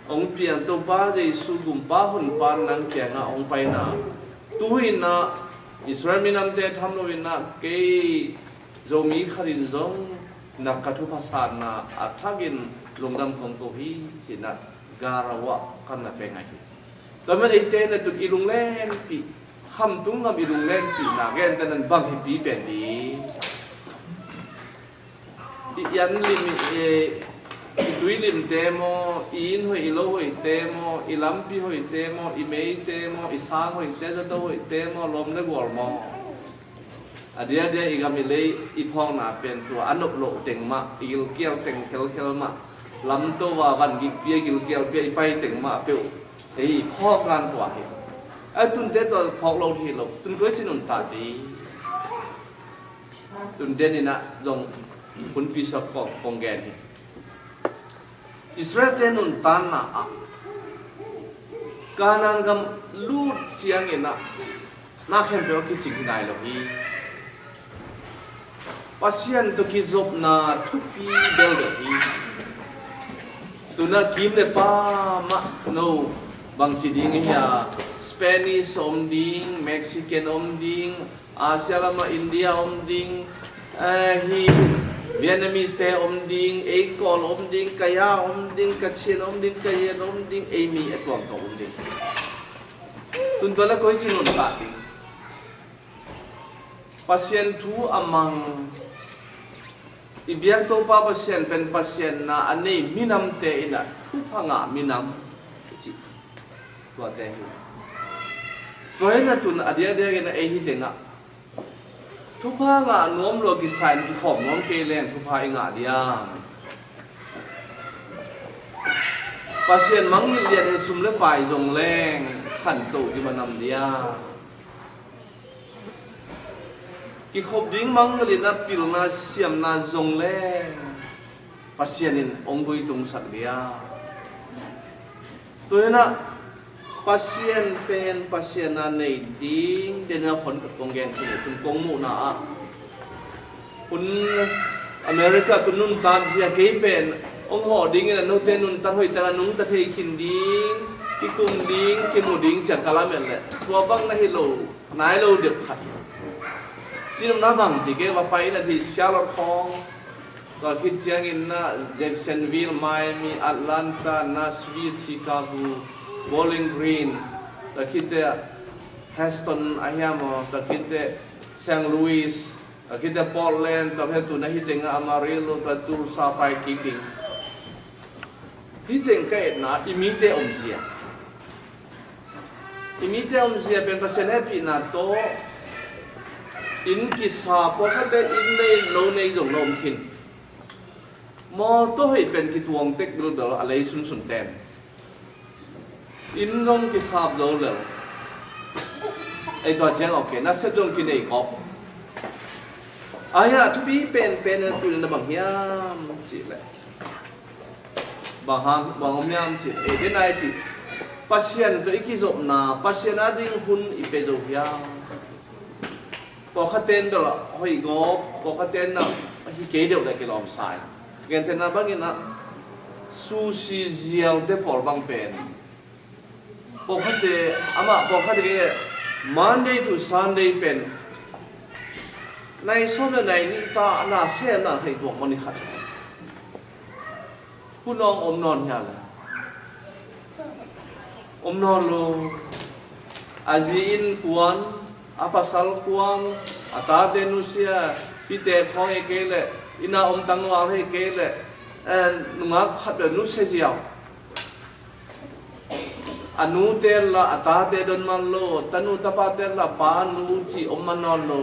hong piang Topa Jesu gumpa honpa nang kiangah hong pai in ah, tu-in ah Israel minamte tham loin ah kei Zomi khat in zong na ka thupha sanna a thakin lungdam kong ko hi," ci-in ah Garoua ah kan na pia ngei hi. Tua manin eite na tun i lunglenpih, khamtung gam i lunglenpihna gentehna in bang hi pen ding. I an lim, i, i tui limte maw, i inn hoih i lo hoihte maw, i lampi hoihte maw, i meite maw, i sang hoihte, zato hoihte maw, lawm le gual maw, a diakdiak i gam i lei i phawkna pen tua a nop loh teng mah, i gilkial teng khelkhel mah, lamto a van gikpi a gilkialpi a i pai teng mah a peuh ei i phawk dan tua hi. A tunte tua phawk lo hi lo, tun koi ci nuntak ding. Tun den in ah zong hunpi suak kong, kong gen hi. Israelte nuntanna ah Kanaan gam lut ciangin ah na khempeuh a kicing hi nai lo hi. Pasian tawh kizopna thupi belbel hi. Tu-in ah kim le pam ah no bangci ding hi a, Spanish om ding, Mexican om ding, Asia lamah India om ding, eh, hi Vietnamese te om ding, ei Kawl om ding, ka Ya om ding, ka Chin om ding, ka Yen om ding, ei mi a tuamtuam om ding. Tun tua le koi ci nuntak ding. Pasian thu a mang, i biak Topa Pasian pen Pasian na a nei minamte in ah thupha ngah minam i cih tuate hi. Tua hi in ah tun a diakdiak in ah ei hi teng ah thupha ngah nuam lo a kisa in kikhawm nuam kei leng thupha i ngah diam? Pasian mangngilh lian in sum le pai zong leng khantoh ding a nam diam? Kikhop ding mangngilh in a pilna siamna zong leng Pasian in hong guitungsak diam? Tua hi in ah Pasian pen Pasian na nei ding, den a hon ka kong gen khin, tun kong muhna ah hun America tun nuntak zia kei pen hong hawh dingin a note nuntak hoih tak a nungta thei khin ding, kikum ding, kimu ding ciang ka lamen leh tua bang na hi lo, nai lo deuh khat hi. Cinopna bang ci kei va pai in a thei Charlotte khawng, Tua khit ciangin na Jacksonville, Miami, Atlanta, Nashville, Chicago, Bowling Green, tua khit teh Houston a hiam aw, tua khit teh Saint Louis, tua khit teh Portland, tua khit teh tu na hi teng ah Amarillo, tua Tulsa pai kik ding. Hi teng ka etna i mite omzia. I mite omzia pen Pasian hehpihna tawh inn kisa, pawlkhatte inn nei lo nei zong na om khin. Mawtaw hoih pen kituang tek bilbel a lei sunsun ten. Inn zong kisap zo lel. Ei tua ciang ok, nasep zong kinei kop. Ahi a thupi penpen na tu na bang hiam cih leh. Bang hang, bang om hiam cih, eh, den ai cih. Pasian tawh i kizopna, Pasian a ding hun i pe zo hiam. Pawlkhat ten bel hoih gawp, pawlkhat ten na hi kei deuh leh kilawm sa in. Gentehna bangin ah, sushi zialte pawl bang pen. Pawlkhatte, amah pawlkhatte Monday to Sunday pen. Nai sawm le nai nih ta na se na thei tuak mani khat. Hun awng om nawn hia le. Om nawn lo. A zi in kuan, a pasal kuan, a tate nusia, pite khawng hi kei le, inn ah om tangval hi kei le, eh, nungak khat le nusia ziau. A nute la a tate don man lo, tanu tapate la pa nu ci om man nawn lo.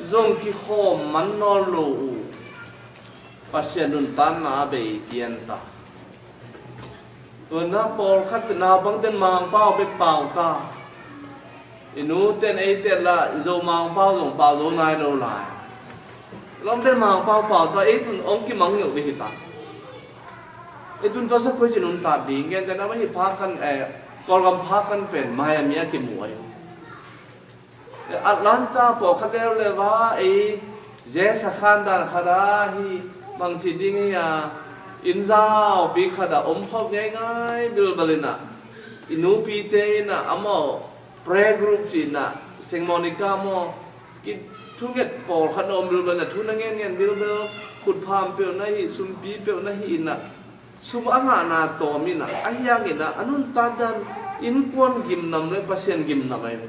Zong kikhawm man nawn lo uh. Pasian nuntakna a bei pian ta. Tua na pawlkhat naupangten Mangpau bek pau ta. I nuten eite la i Zo Mangpau zong pau zo nai lo lai. Lawmten Mangpau pau ta, ei tun hong kimang ngeuh ding hi ta. Ei tun tua sa koi ci nuntak ding, gentehna mah hi phakan, eh, Kawlgam phakan pen Miami a kimu ahi. Atlanta pawlkhat leuleu a ei zesa khan dan khat a hi, bangci ding hi a, inn zaupi khat a om khawm ngeingai bilbel in ah, i nupite in ah amau prayer group ci in ah, Saint Monica maw, ki thunget pawlkhat na om bilbel in ah, thu na ngen ngen bilbel, khutpham peuh na hi, sumpi peuh na hi in ah, sum a ngahna tawm in ah, a hiang in ah, a nuntak dan innkuan gimnam le Pasian gimnam ahi.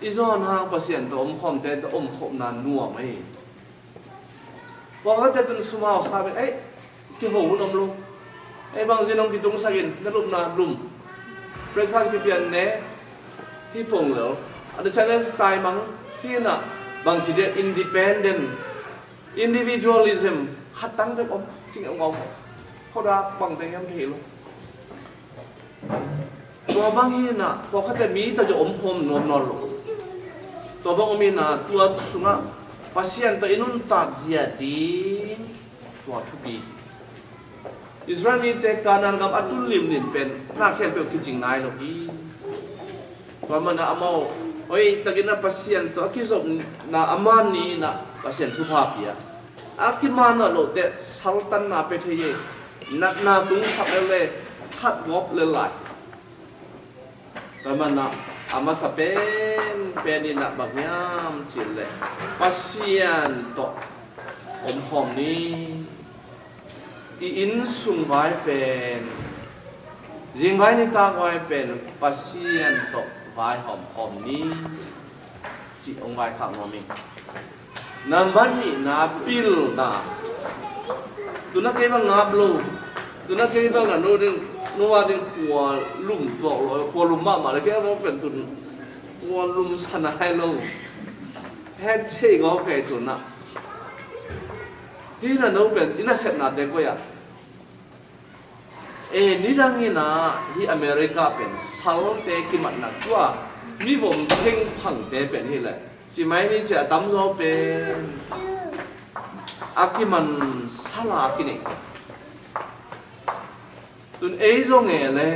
I zawn hang Pasian tawh omkhawmte tawh omkhawmna nuam ahi. Pawlkhatte tun sum hausa bek, ei, kiho hun om lo. Ei, bangzin hong kitungsak in, na lupna lum. Breakfast kipian ne, hi pong lo. A the challenge taimang, hi na, bangci dia independent, individualism, khat tang bek om, cing om om. Khodak bang teng hiam thei lo. Tua bang hi na, pawlkhatte mi tawh zong omkhawm nuam nawn lo. Tua bang om hi na, tua sungah Pasian tawh i nuntak zia ding, tua thupi. Israel mite Kanaan gam a tun limlim pen na khempeuh kicing nai lo hi. Tua mana amau hoih takin a Pasian tawh a kizopna a man ni in ah Pasian thupha pia. A kimanah loh teh saltanna pia thei hi. Natna tungsak lel le, that gawp lel lai. Tua mana a masa penpen in ah bang hiam cih leh Pasian tawh omkhawm ni. I inn sung vai pen, zing vai nitak vai pen Pasian tawh vaihawm khawm ni, cih hong vaikhak nuam ing. Nambat nihna, pilna. Tuna kei bang ngap lo. Tuna kei bang na no ding, no a ding khua lum tuak lo, khua lum mahmah le kei bang pen tun khua lum sa nai lo. Het thei ngawk kei tuna. Hi na no pen i nasepnate koi ah. E, nidang in ah hi America pen salte kimatna tua mivom thengphangte pen hi leh. Ci mai ni ci a tamzaw pen a kiman sala a kinei. Tun ei zong e le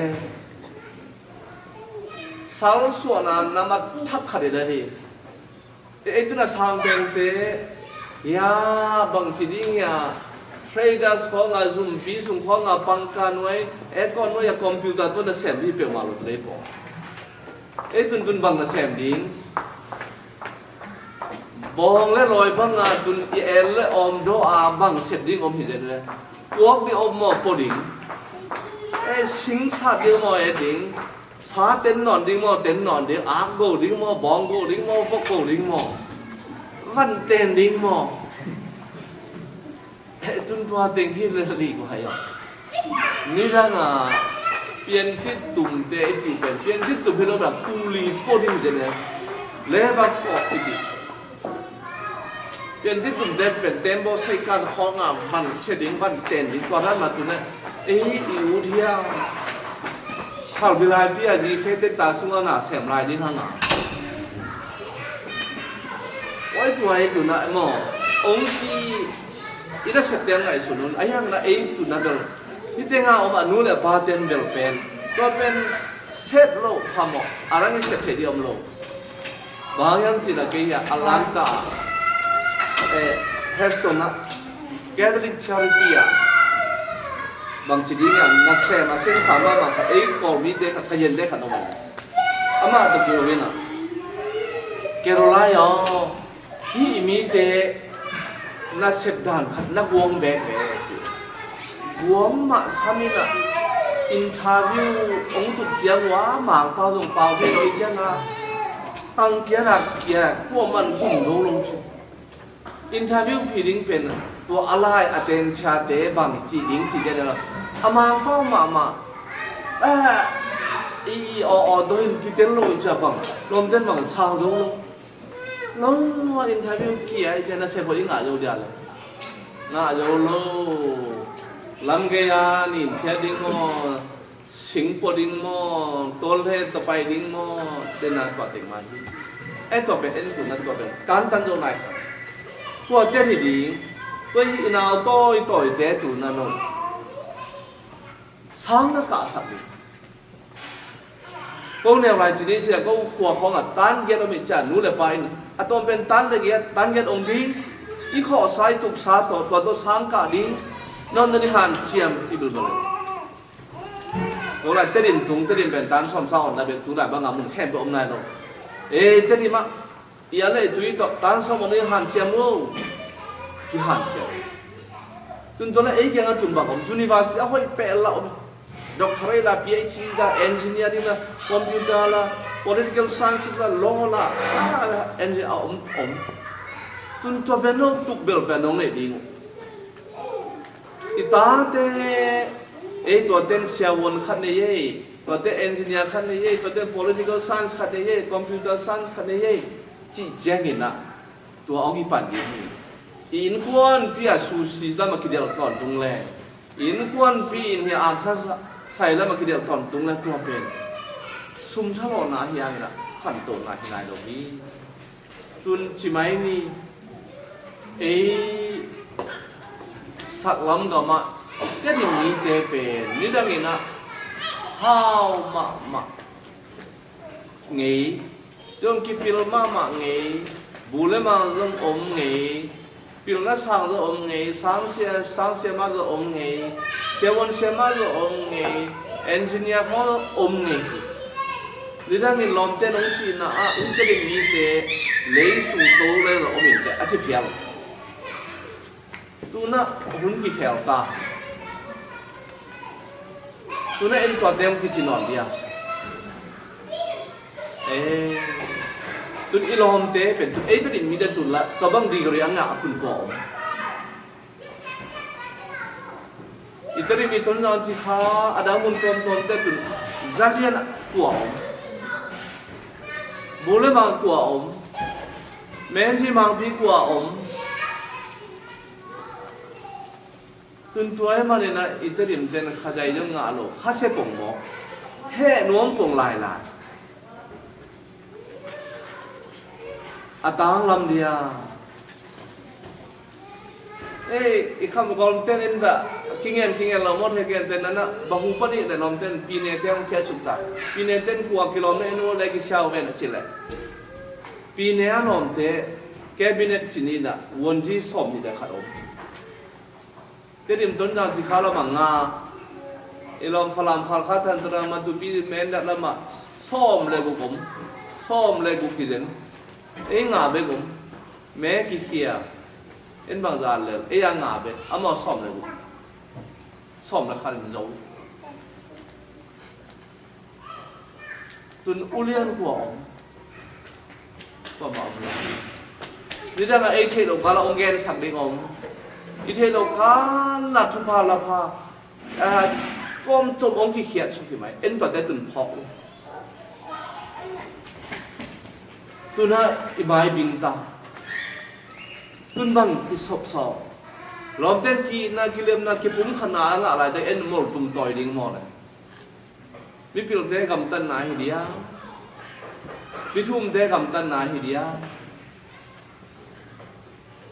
sal suahna na mat thak khat i le hi. Ei tuna sang pengte, hia, bangci ding hia, traders khawng a, zumpi sung khawng a, pangka nuai, aircon nuai a, computer tua na sem ding peuhmah lo lei pawh. Ei tuntun bang na sem ding. Bawng le lawi banga tun i el le awm daw a bang sep ding om hi zen ve. Puak ding om maw, pua ding. E, sing sat ding maw, e ding. Sa ten nawn ding maw, ten nawn ding. Ak go ding maw, bawng go ding maw, vok go ding maw. Van ten ding maw. Tun tua teng hi le li ko hai a. Nidang a piantit tumte i cih pen, piantit tum hi lo na, kuli pua ding zen e. Labour kawk i cih. Piantit tumte pen tembaw seikan khawng a van thia ding, van ten ding, tua dan mah tun e. Ei i ut hiam. Khalvilai pi a zi khe te ta sung a na sem lai ding hang a. Oi, tua hi tun a maw. Ong ki i nasep te a ngaihsun un, a hiang na ei tun a bel. Hih teng a om a nu le pa ten bel pen, tua pen sep lo phamawh, a rang i sep thei ding om lo. Bang hiam cih leh kei hiah Atlanta, eh, Houston ah Catholic Charity ah, bangci ding hiam, nasem a sengsa mahmah khat, ei Kawlmite khat, Khazainte khat om a. Amah tawh kiho in a, Caroline aw, hih i mite nasep dan khat na guang bekbek ci. Guang mah sam in a, interview hong tut ciang uh a, Mangpau zong pau thei lo i ciang a, ang kia nak kia, kuaman gum zo lo ci. Interview phi ding pen tua a lai a tensiate bang ci ding ci dia dia lo. A Mangpau mahmah, ah, i, i aw aw daw in kitel lo i cia bang, lawmten bang sang zo lo. Lo, interview kia i cia nasep uh i ngah zo dia lo. Ngah zo lo. Lam gei a nin phiat ding maw, sing pua ding maw, tawlhe tawh pai ding maw, tena tua teng mah hi. E, tua pen en tun a tua pen kantan zo nai kha. Tua tet hi ding. Tua hi i nau tawitawite tun a no. Sang na kahsak ding. Ko neu lai ci ni cia, ko khua khawng a tan giat om i cia, nu le pa in a tawm pen tan le giat, tan giat om ding. I khawhsa i tuksa tawh, tua tawh sang kah ding. Nawn na ding hanciam ti bilbal. Ko lai Tedim tung, Tedim pen tan sawm sa on na bek tu lai bang a mun khem pe om nai lo. E, Tedim ah i a leh tui tawh tan sawm on i hanciam lo. Kihanciam. Tun tua leh ei kiang a tun bang om, university a hoih peh la om. Doctorate la, PhD la, engineering la, computer la, political science la, law la, ah, engineer a om om. Tun tua pen no tuk bel pen nong nei ding uh. I tate, ei, tuaten siavuan khat nei ei, tuate engineer khat nei ei, tuate political science khat nei ei, computer science khat nei ei, cih ciangin ah, tua hong kipan ding hi. I innkuanpi a susi lam a kidelh tawntung le, i innkuanpi in hi a aksa sai lam a kidelh tawntung le, tua pen sum thalawhna hi hangin ah, khantohna hi nai lo hi. Tun ci mai ni, ei saklam gamah Tedim mite pen nidangin ah hau mahmah ngei, zong kipil mahmah ngei, bu le mang zong om ngei, pilna sang zong om ngei, sangsia, sangsia mah zong om ngei, siavuan sia mah zong om ngei, engineer khawng zong om ngei hi. Nidangin lawmte nong cihna ah, ute ding mite lei sung to le zong om in teh a ci phial. Tuna hun kikhel ta. Tuna en tua deng kici nawn dia. Eh, tun i lawmte pen tun ei tadin mite tun la tua bang degree a ngah a kun kua om. I tadin mi tun zang ci kha a dang mun tuamtuamte tun zalian a kua om. Bule mang kua om. Menji mangpi kua om. Tun tua hi manin ah i Tedim ten kha zai zong ngah lo, kha sia pong maw? Heh nuam pong lailai. A tanglam dia. Ei, i kham lawm ten in dah kingen kingen lo maw, heh gen ten na na bahu panih le lawm ten pine te hong khiat suk ta. Pine ten kua kilawm na in uh le kisiau ven a ci le. Pine a lawmte cabinet ci ni dah vuanzi sawm nih le khat om. Tedim Tonzang ci kha lamah nga, i lawm Falam, Khalkha, Thantarang, Matupi, Mindat lamah sawm le guk om, sawm le guk kizen, ei nga bek om. Me kikhia, en bangzah lel, ei a nga bek, amau sawm le guk, sawm le khat in zo. Tun ulian kua om, kua mah om lo. Nidang a ei theih loh kal a hong gensak ding om. I theih loh kal a thupha lapha, ah, tuamtuam hong kikhiat suk hi mai. En tuate tun phawk lo. Tuna i mai bing ta. Tun bang kisopsop. Lawmten ki-itna, kilemna, kipumkhatna a ngah laitak en mol tum tawi ding maw le. Mipilte gamtatna hi dia. Mithumte gamtatna hi dia.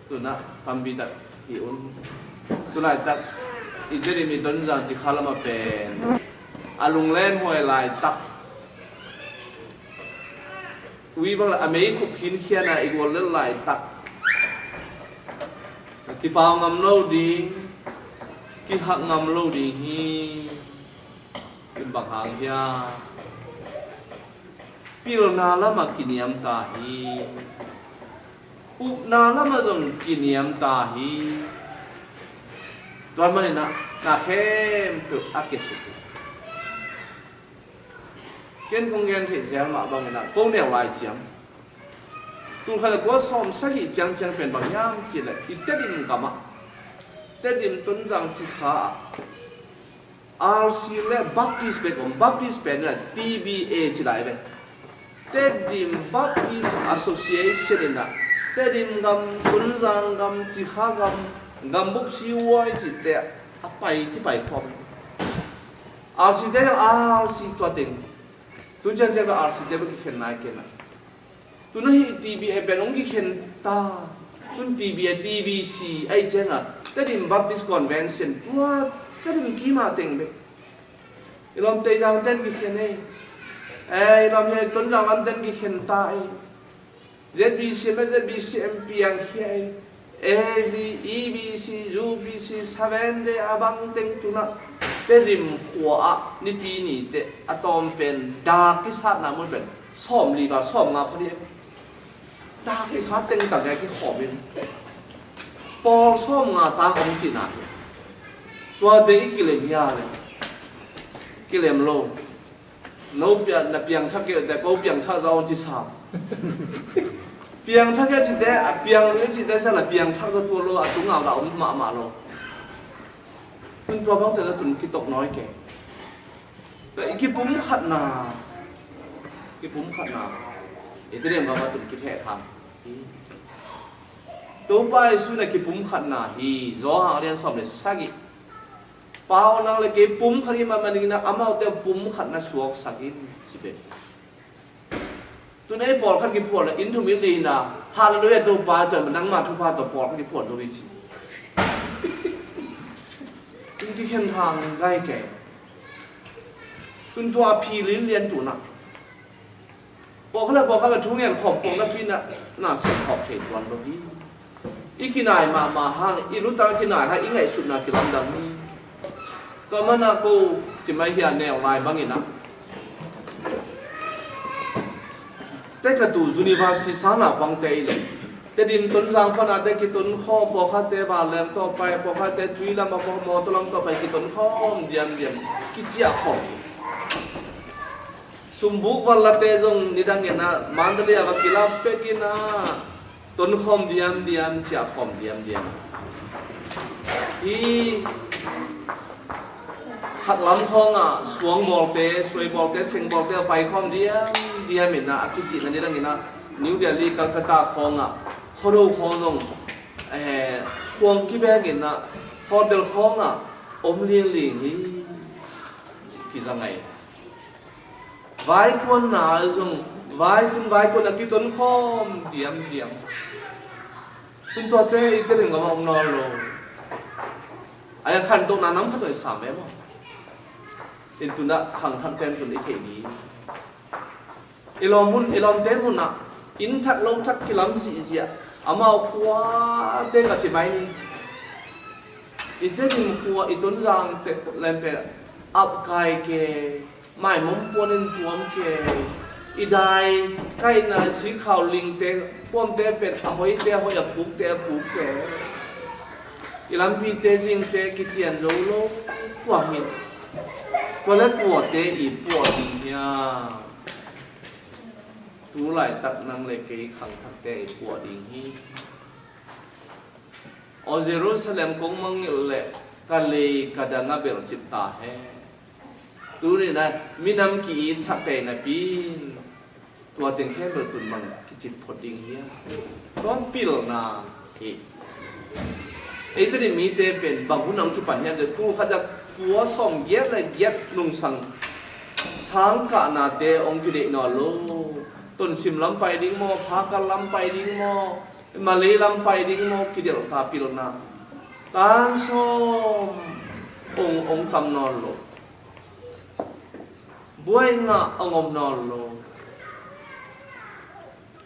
Tuna tampi tak hi un. Tulaitak i Tedim i Tonzang Cikha lam a pen a lunglen huai laitak, ui bang la a mei khup khinkhian a i gual lel laitak, kipau ngam lo ding, kihak ngam lo ding hi. In bang hang hiam? Pilna lam a kiniam ta hi. Upna lam a zong kiniam ta hi. Tua manin ah na khempeuh a kiasuk hi. Ken kong gen theih zel mah bangin ah ko neu lai ciang, tul khat le kua sawm sagih ciangciang pen bang hiam cih leh i Tedim gam ah, Tedim Tonzang Cikha ah R C le Baptist bek om. Baptist pen in ah T B A ci lai ve. Tedim Baptist Association in ah Tedim gam, Tonzang gam, Cikha gam, gambup siuai cihte a pai, kipai khawm. R C te, R C tua teng. Tu ciangciang ka R C te bek kikhen nai kei na. Tuna hi T B A pen hong kikhen ta. Tun T B A, T B C, ai ciang a Tedim Baptist Convention, tua Tedim kima teng bek. I lawmte zang ten kikhen ei. Eh, i lawm hi Tonzang lam ten kikhen ta ei. Z B C M, Z B C M piangkhia ei. A Z, E B C, U B C, Seven Day a bang teng tuna Tedim khua ah nipi nite a tawm pen dak kisatna mun pen sawm li val sawm nga pha dih. Dak kisat teng tak ngai kikhawm in. Pawl sawm nga tang om cihna hi. Tua teng i kilem hia le? Kilem lo. No piang, na piangthak kei te ko piangthak zaw ci sam. Piangthak kei cite, a piang lo cite sa la piangthak zaw tua lo, a tungau la om mahmah lo. Tun tua bang te la tun kitok nawi kei. Tua i kipumkhatna, kipumkhatna. I Tedim gam a tun kitheh tham. Topa Jesu in a kipumkhatna hi, Johan a lian sawm le sagih. Pau nang le kei pumkhat hi mah manin ah amaute pumkhatna suaksak in ci ve. Tun ei pawlkhat kiphuan le inn thum inn li in ah, Halleluiah Topa, tua nangma thupha tawh pawlkhat kiphuan to hi ci. Tun kikhen hang gai kei. Tun tua phi lin lian tuna. Pawlkhat le pawlkhat le thu ngen khawm pawlkhat pi na, na sem khawm thei tuan lo hi. I kinai mahmah hang, i lutang kinai hang, i ngaihsutna kilamdang hi. Tua mana ko ci mai hia neu lai bangin ah. Te ka tu university sana pangte i le. Tedim Tonzang pana te kiton khawm pawlkhatte vanleng tawh pai, pawlkhatte tui lam a pawlkhat mawtaw lam tawh pai kiton khawm diamdiam. Kiciah khawm. Sumbuk vanlate zong nidangin ah Mandalay a va kilap pekin ah tonkhawm diamdiam, ciahkhawm diamdiam. Hi saklam khawngah suangbawlte, suaibawlte, sengbawlte a paikhawm diamdiam in ah a kicihna nidangin ah New Delhi, Calcutta khawngah khuado khaw zong, eh, khuang kibekin ah hotel khawngah om lianglian hi. Kizangai. Vaikuanna zong, vai tun vaikuanna kiton khawm diamdiam. Tun tuate i Tedim gam a om nawn lo. Ai a khantohna nam khat tawh i sam em aw. In tun ah khangthak ten tun i theih ni. I lawm mun, i lawmte mun ah inn thak lo thak kilam zihziah. Amau khua teng a ci mai ni. I Tedim khua, i Tonzang te lem pen ap kai ke. Maimom puan in tuam kei, I dai kaihna, sikhau lingte, puamte pen a hoite a hoih, a pukte a pukte. I lampite zingte kician zo lo, tua hi. Tua le kuate i puah ding hiam? Tu laitak nang le kei khangthakte i puah ding hi. Aw Jerusalem, kong mangngilh leh ka lei ka dang a belh cip ta hen. Tuni-in ah minam ki-itsak tei napi in tua teng khempeuh tun bang kicip phot ding hiam? Tua pilna hi. Eite nih mite pen bang hun ah hong kipan hiam cih leh, tul khat za kua sawmgiat le giat nungsang sangkahnate hong kideih nawn lo. Tonsim lam pai ding maw, Hakha lam pai ding maw, Malay lam pai ding maw, kidelh ta pilna. Tan sawm hong, hong tam nawn lo. Buai ngah hong om nawn lo.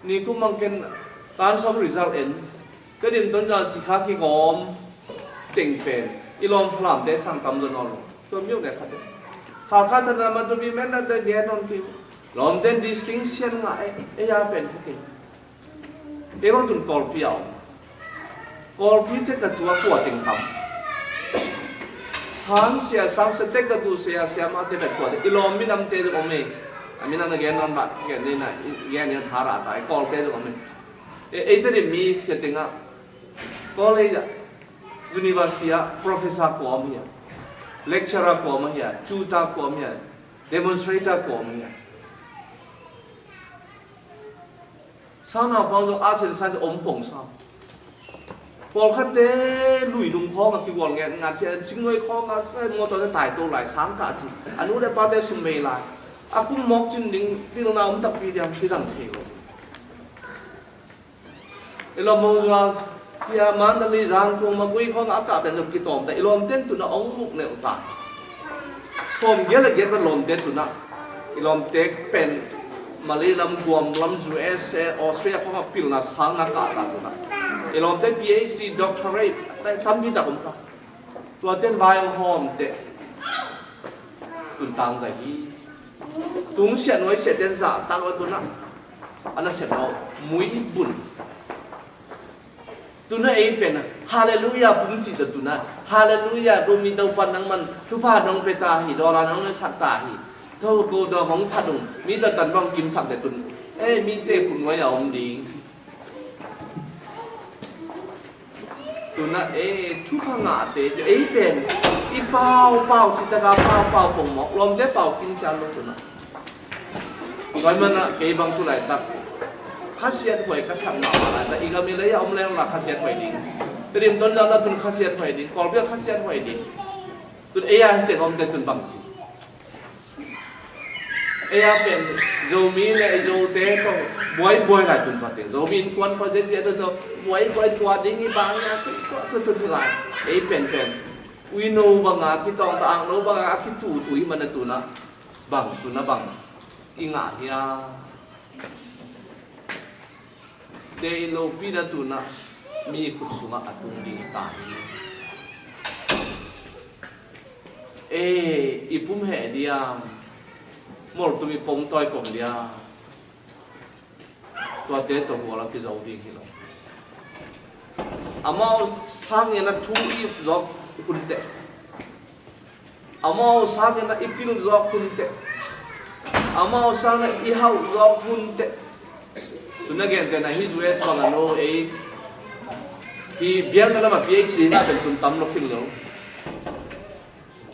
Nikum bang ken tan sawm result en. Tedim Tonzang cikha kigawm teng pen i lawm Falamte sang tam zaw nawn lo. Tua mi uh ne khat e. Kha kha thana matupi men na te gen nawn ti. Lawmten distinction ngah e, ei a pen kha kei. Ei bang tun Kawlpi a om. Kawlpi te ka tua kua teng tam. Sang sia, sang sia te ka tu sia, sia ma te ka tua te. I lawm minam te om e. A minam na gen nawn ba, gen ni na, gen ni thara ta. I Kawl te om e. E, ei te ri mi sia te nga. College a, university a, professor kua om hia. Lecturer kua om hia. Tutor kua om hia. Demonstrator kua om hia. Sang naupang zong arts and science om pong sa. Pawlkhatte lui lung khawng a kigual ngen ngat cia, singnuai khawng a sa, mawtaw te tai to lai sang kah ci. A nu le pate sum mei lai. A kum mawk cin ding pilna om takpi diam kizang thei lo. I lawm Mawng Zual cia, Mandalay, Zangkong, Magway khawng a kah pen zong kitawm ta. I lawmten tun a ong muk neuh ta. Sawmgiat le giat pen lawmte tun a, i lawmte pen Malay lam, Guam lam, U S A, Australia khawng a pilna sang na kah ta tun a. I lawmte P H D, doctorate, tampi tak om ta. Tuaten vai hong hawm teh. Tun tang zai hi. Tung siah nuai siah ten zah tak lo tun a. A nasep lo. Mui bun. Tun a ei pen a, Halleluiah pum cih tawh tun a, Halleluiah, Rumi Topa nangman thupha nong pia ta hi, dawla nong nesak ta hi, tho ko dawng hong phat ung, mi tawh tan bang kimsak te tun. Ei, mite khut nuai a om ding. Tun a, ei, thupha ngahte, ei pen, i pau, pau, citaka pau, pau, pongmawk, lawmte pau, kim khial lo tun a. Tua ahih manin ah kei bang tu laitak khasiat huai ka sak mahmah laitak, i gam i lei a om leng la khasiat huai ding. Tedim Tonzang la tun khasiat huai ding, Kawlpi ah khasiat huai ding. Tun ei a hi teng om te tun bang ci. Ei a pen Zomi le Zote tawh buaibuai lai tun tua teng. Zomi innkuan project zia tawh buaibuai tua ding i bang a tun tua tun tun hi lai. Ei penpen uino bang a kitawng ta, angno bang a kitutui man a tun a. Bang tun a bang i ngah hiam? Te i lopi na tun a mi khut sungah a tung ding ta hi. Ei, i pum heh diam? Moltum i pom tawi pom diam? Tuate tawh hual a kizo ding hi lo. Amau sangin a thu i zawk hun teh. Amau sangin a i pil zawk hun teh. Amau sangin a i hauh zawk hun teh. Tun a gentehna hi U S bang a no ei. Hi biakna lamah P H D na pen tun tam lo khin lo.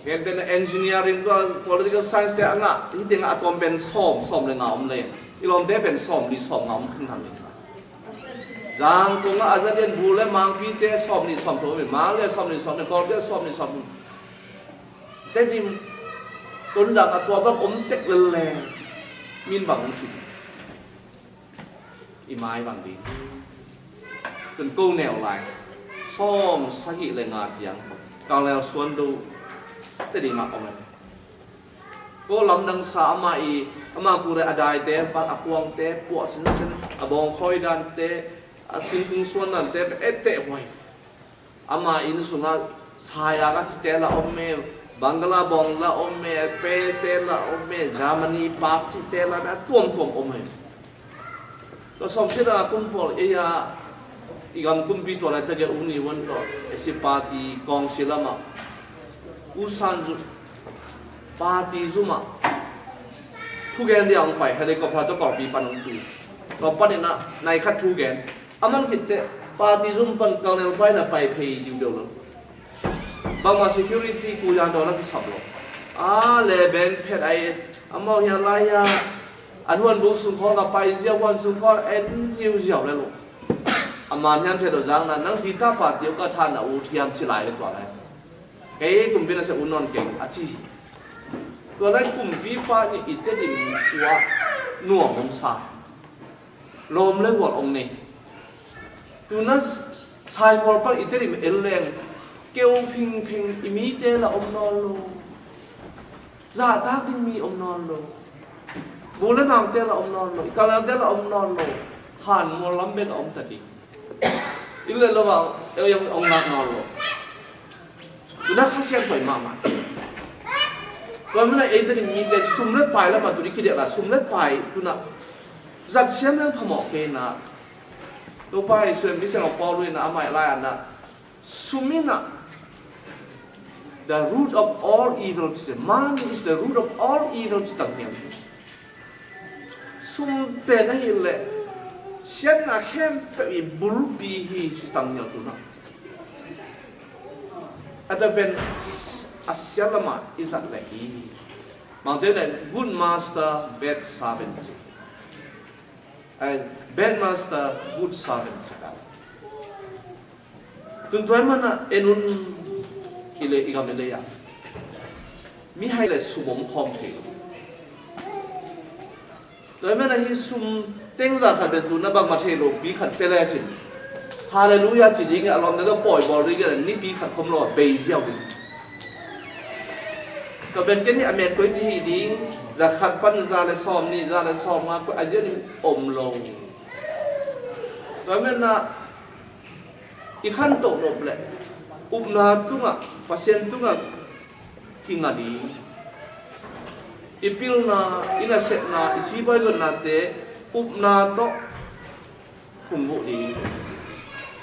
Gentehna engineering tua political science te a ngah, hi tengah a tuam pen sawm, sawm le nga om le. I lawmte pen sawm li sawm nga om khin tham hi. Zangkong ah a za lian bu le mangpi te sawm li sawm thum om hi. Mang le sawm li sawm le, Kawlpi sawm li sawm thum. Tedim Tonzang a tua bang om tek lel le. Min bang om khin. I mai bang ding. Tun ko neu lai. Sawm sagih le nga ciang. Kang lel suan do. Tedim ah om e. Ko lamdang sa ama i, ama kure a daite, a khuangte, puah sinsen, a bawngkhawi dante, a singkung suan dante, etteh huai. Ama inn sungah saya ka cite la om e, Bangla bawng la om e, Pete la om e, Germany pakcihte la om e, a tuamtuam om hi. Tua sawmsida kum pawl ei a i gam kumpi tua laitak a U Ne Win tawh a si party kawngsi lamah U San Suu party zumah thugen dia hong pai, helicopter tawh kawngpi pan hong tu. Tua panin ah nai khat thugen. A man khit teh party zum pan colonel pa in ah pai phei diudeu lo. Bangmah security kuya daw la kisap lo. A le ben phet ai, amau hian lai-a an huan bu sung khawng a pai ziau, huan sung khawng en ziauziau le lo. A man hian phet lo zang na, nang dita party uh ka than na uh thiam ci lai le tua lai. Kei kumpi na se uh nawn keng a ci hi. Tua lai kumpipa nih i tedim tua nuam om sa. Lawm le gual ong nei. Tuna Saipawl pan i tedim el leng keu phingphing, i mite la om nawn lo. Zahtak ding mi om nawn lo. Bu le mangte la om nawn lo. I kalnate la om nawn lo. Han mual lam bek a om ta ding. I le lo a, eu yang ong lak nawn lo. Tuna Kha Siangtho i mahmah. Tua mana ei tedim mite sum le pai lamah tuni kidiak la sum le pai tuna zat siam leng phamawh kei na. Topa Jesuh in mi siangtho Paul in a amah lai-ah na sum in ah the root of all evil ci, money is the root of all evil ci tang hiam. Sum pen ahih leh siatna khempeuh i bulpi hi ci tang hiam tuna. A tua pen a siat lamah i zat leh hi. Mangte le good master, bad servant ci. Ai, bad master, good servant ci ka. Tun tua ahih mana en un i le i gam i le a. Mihai le sum om khawm thei lo. Tua ahih mana hi sum teng za khat le tuna bangmah thei lo pi khat pe le cin. Halleluia ci ding a lawmte tawh pawi bawl ding a nipi khat khawm lo a bei ziau ding. Tua pen ken hi a met koi ci hi ding, za khat pan za le sawm nih, za le sawm nga koi a ziau ding om lo. Tua ahih mana i khantoh nop le upna tungah, Pasian tungah kinga ding. I pilna, i nasepna, i sipai zonnate upna tawh hong vuh ding.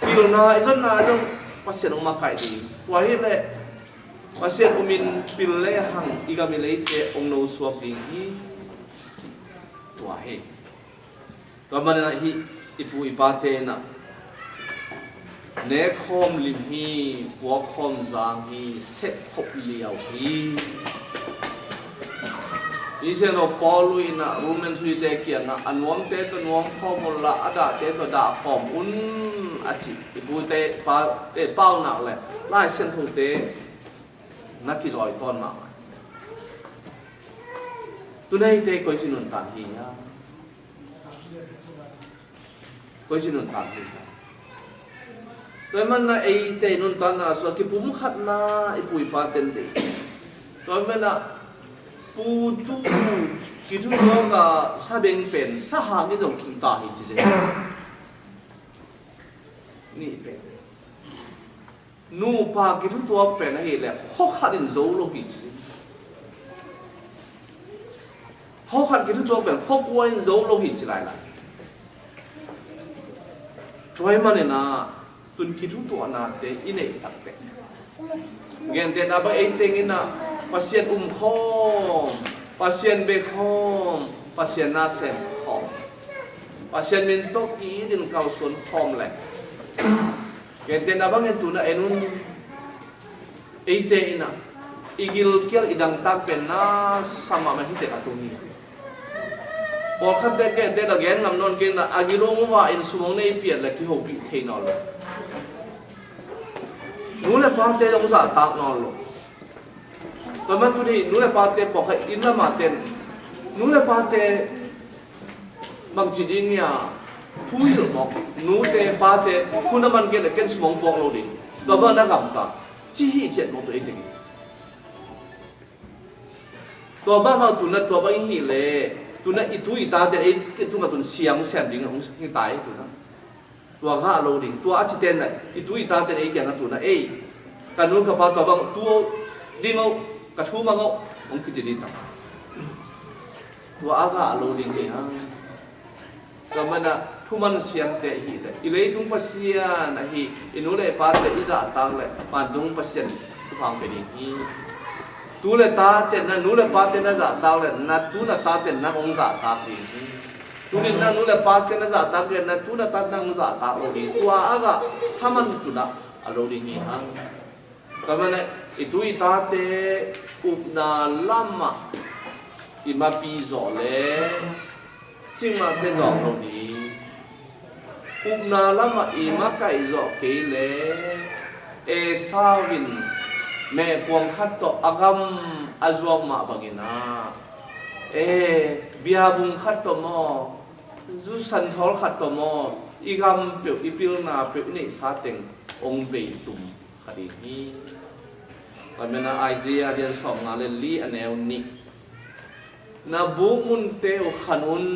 Pilna i zonna zong Pasian hong makaih ding. Tua hi leh Pasian umin pil le hang i gam i leite hong nosuak ding hi. Tua hi. Tua manin ah hih i pu i pate in ah nek khawm lim hi, puak khawm zang hi, sep khop liau hi. Hih siangtho Paul in ah Roman thuite kiangah a nuamte tawh nuam khawm unla a dahte tawh dah khawm un a ci. I pute pate paunak le Lai Siangthote na kizawi tawn mahmah. Tuna eite koici nuntak hi hiam? Koici nuntak hi hiam? Tua ahih mana eite i nuntakna sua kipumkhatna i pu i pa ten dei. Tua ahih mana pu tu kithutuak a sabeng pen sahang in zong kihta hi ci dei. Nih pen nupa kithutuak pen ahih leh khua khat in zo lo hi ci. Khua khat kithutuak pen khua kua in zo lo hi ci lailai. Tua ahih manin ah tun kithutuaknate i neih takte gentehna bang ei teng in ah Pasian um khawm, Pasian be khawm, Pasian na sem khawm, Pasian min tawh ki-it in kalsuan khawm leh gentehna bangin tuna en un. Eite in ah i gilkial i dangtak pen na sa mahmah hi tek a tung hi. Pawlkhatte kehte la gen ngam nawn kei in ah a gilung uh va in sum hong nei pian le kihopih thei nawn lo. Nu le pate hong zahtak nawn lo. Tua man tuni nu le pate pawlkhat inn lamah ten nu le pate bangci ding hia, thu hilh mawk, nute pate thu na man kei le ken sum hong puak lo ding. Tua bang na gamta ci hi ciat mawk tua ei tengin. Tua bang bang tuna tua bang i hih leh tuna i tu i tate ei tungah tun siang sem ding hong hi ta ei tuna. Tua ngah lo ding tua a cite na i tu i tate ei kiangah tuna ei ka nu ka pa tua bang tu ding oh. Ka thu mang oh, hong kici ding ta. Tua a gah lo ding hi hang. Tua manin ah thuman siamte ahih leh i leitung Pasian ahi i nu le pate i zahtak leh vantung Pasian thupha hong pia ding hi. Tu le tate, na nu le pate na zahtak leh na tu na tate nang hong zahtak ding hi. Tuni-in na nu le pate na zahtak leh na tu na tate nang hong zahtak lo ding. Tua a gah thaman tun ah a lo ding hi hang. Tua manin ah i tu i tate upna lamah i mapi zawh leh cingmah pia zawh lo ding. Upna lamah i makaih zawh kei leh Esau in mehpuang khat tawh a gam a zuak mah bangin ah, e, biabung khat tawh maw, zu santhawl khat tawh maw, i gam peuh, i pilna peuh, i neihsa teng hong bei tum kha ding hi. Tua manin ah Isaiah a lian sawmnga le li a neu nih. Na bukmunte uh khan un,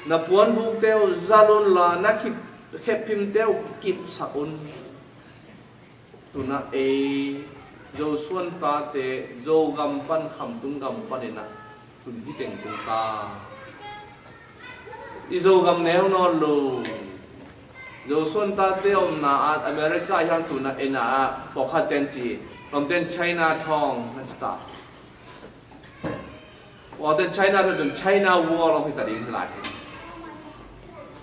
na puanbukte uh zal un la, na khip-, khephimte uh kipsak un. Tun ah ei Zosuan tate Zogam pan Khamtung gam panin ah tun hih teng tung ta. I Zogam neu nawn lo. Zosuan tate omna ah America ah hiang tun ah ei na ah pawlkhat ten ci, lawmten China thawng na ci ta. Pawlten China thawng, tun China wall hong hi ta ding hi lai.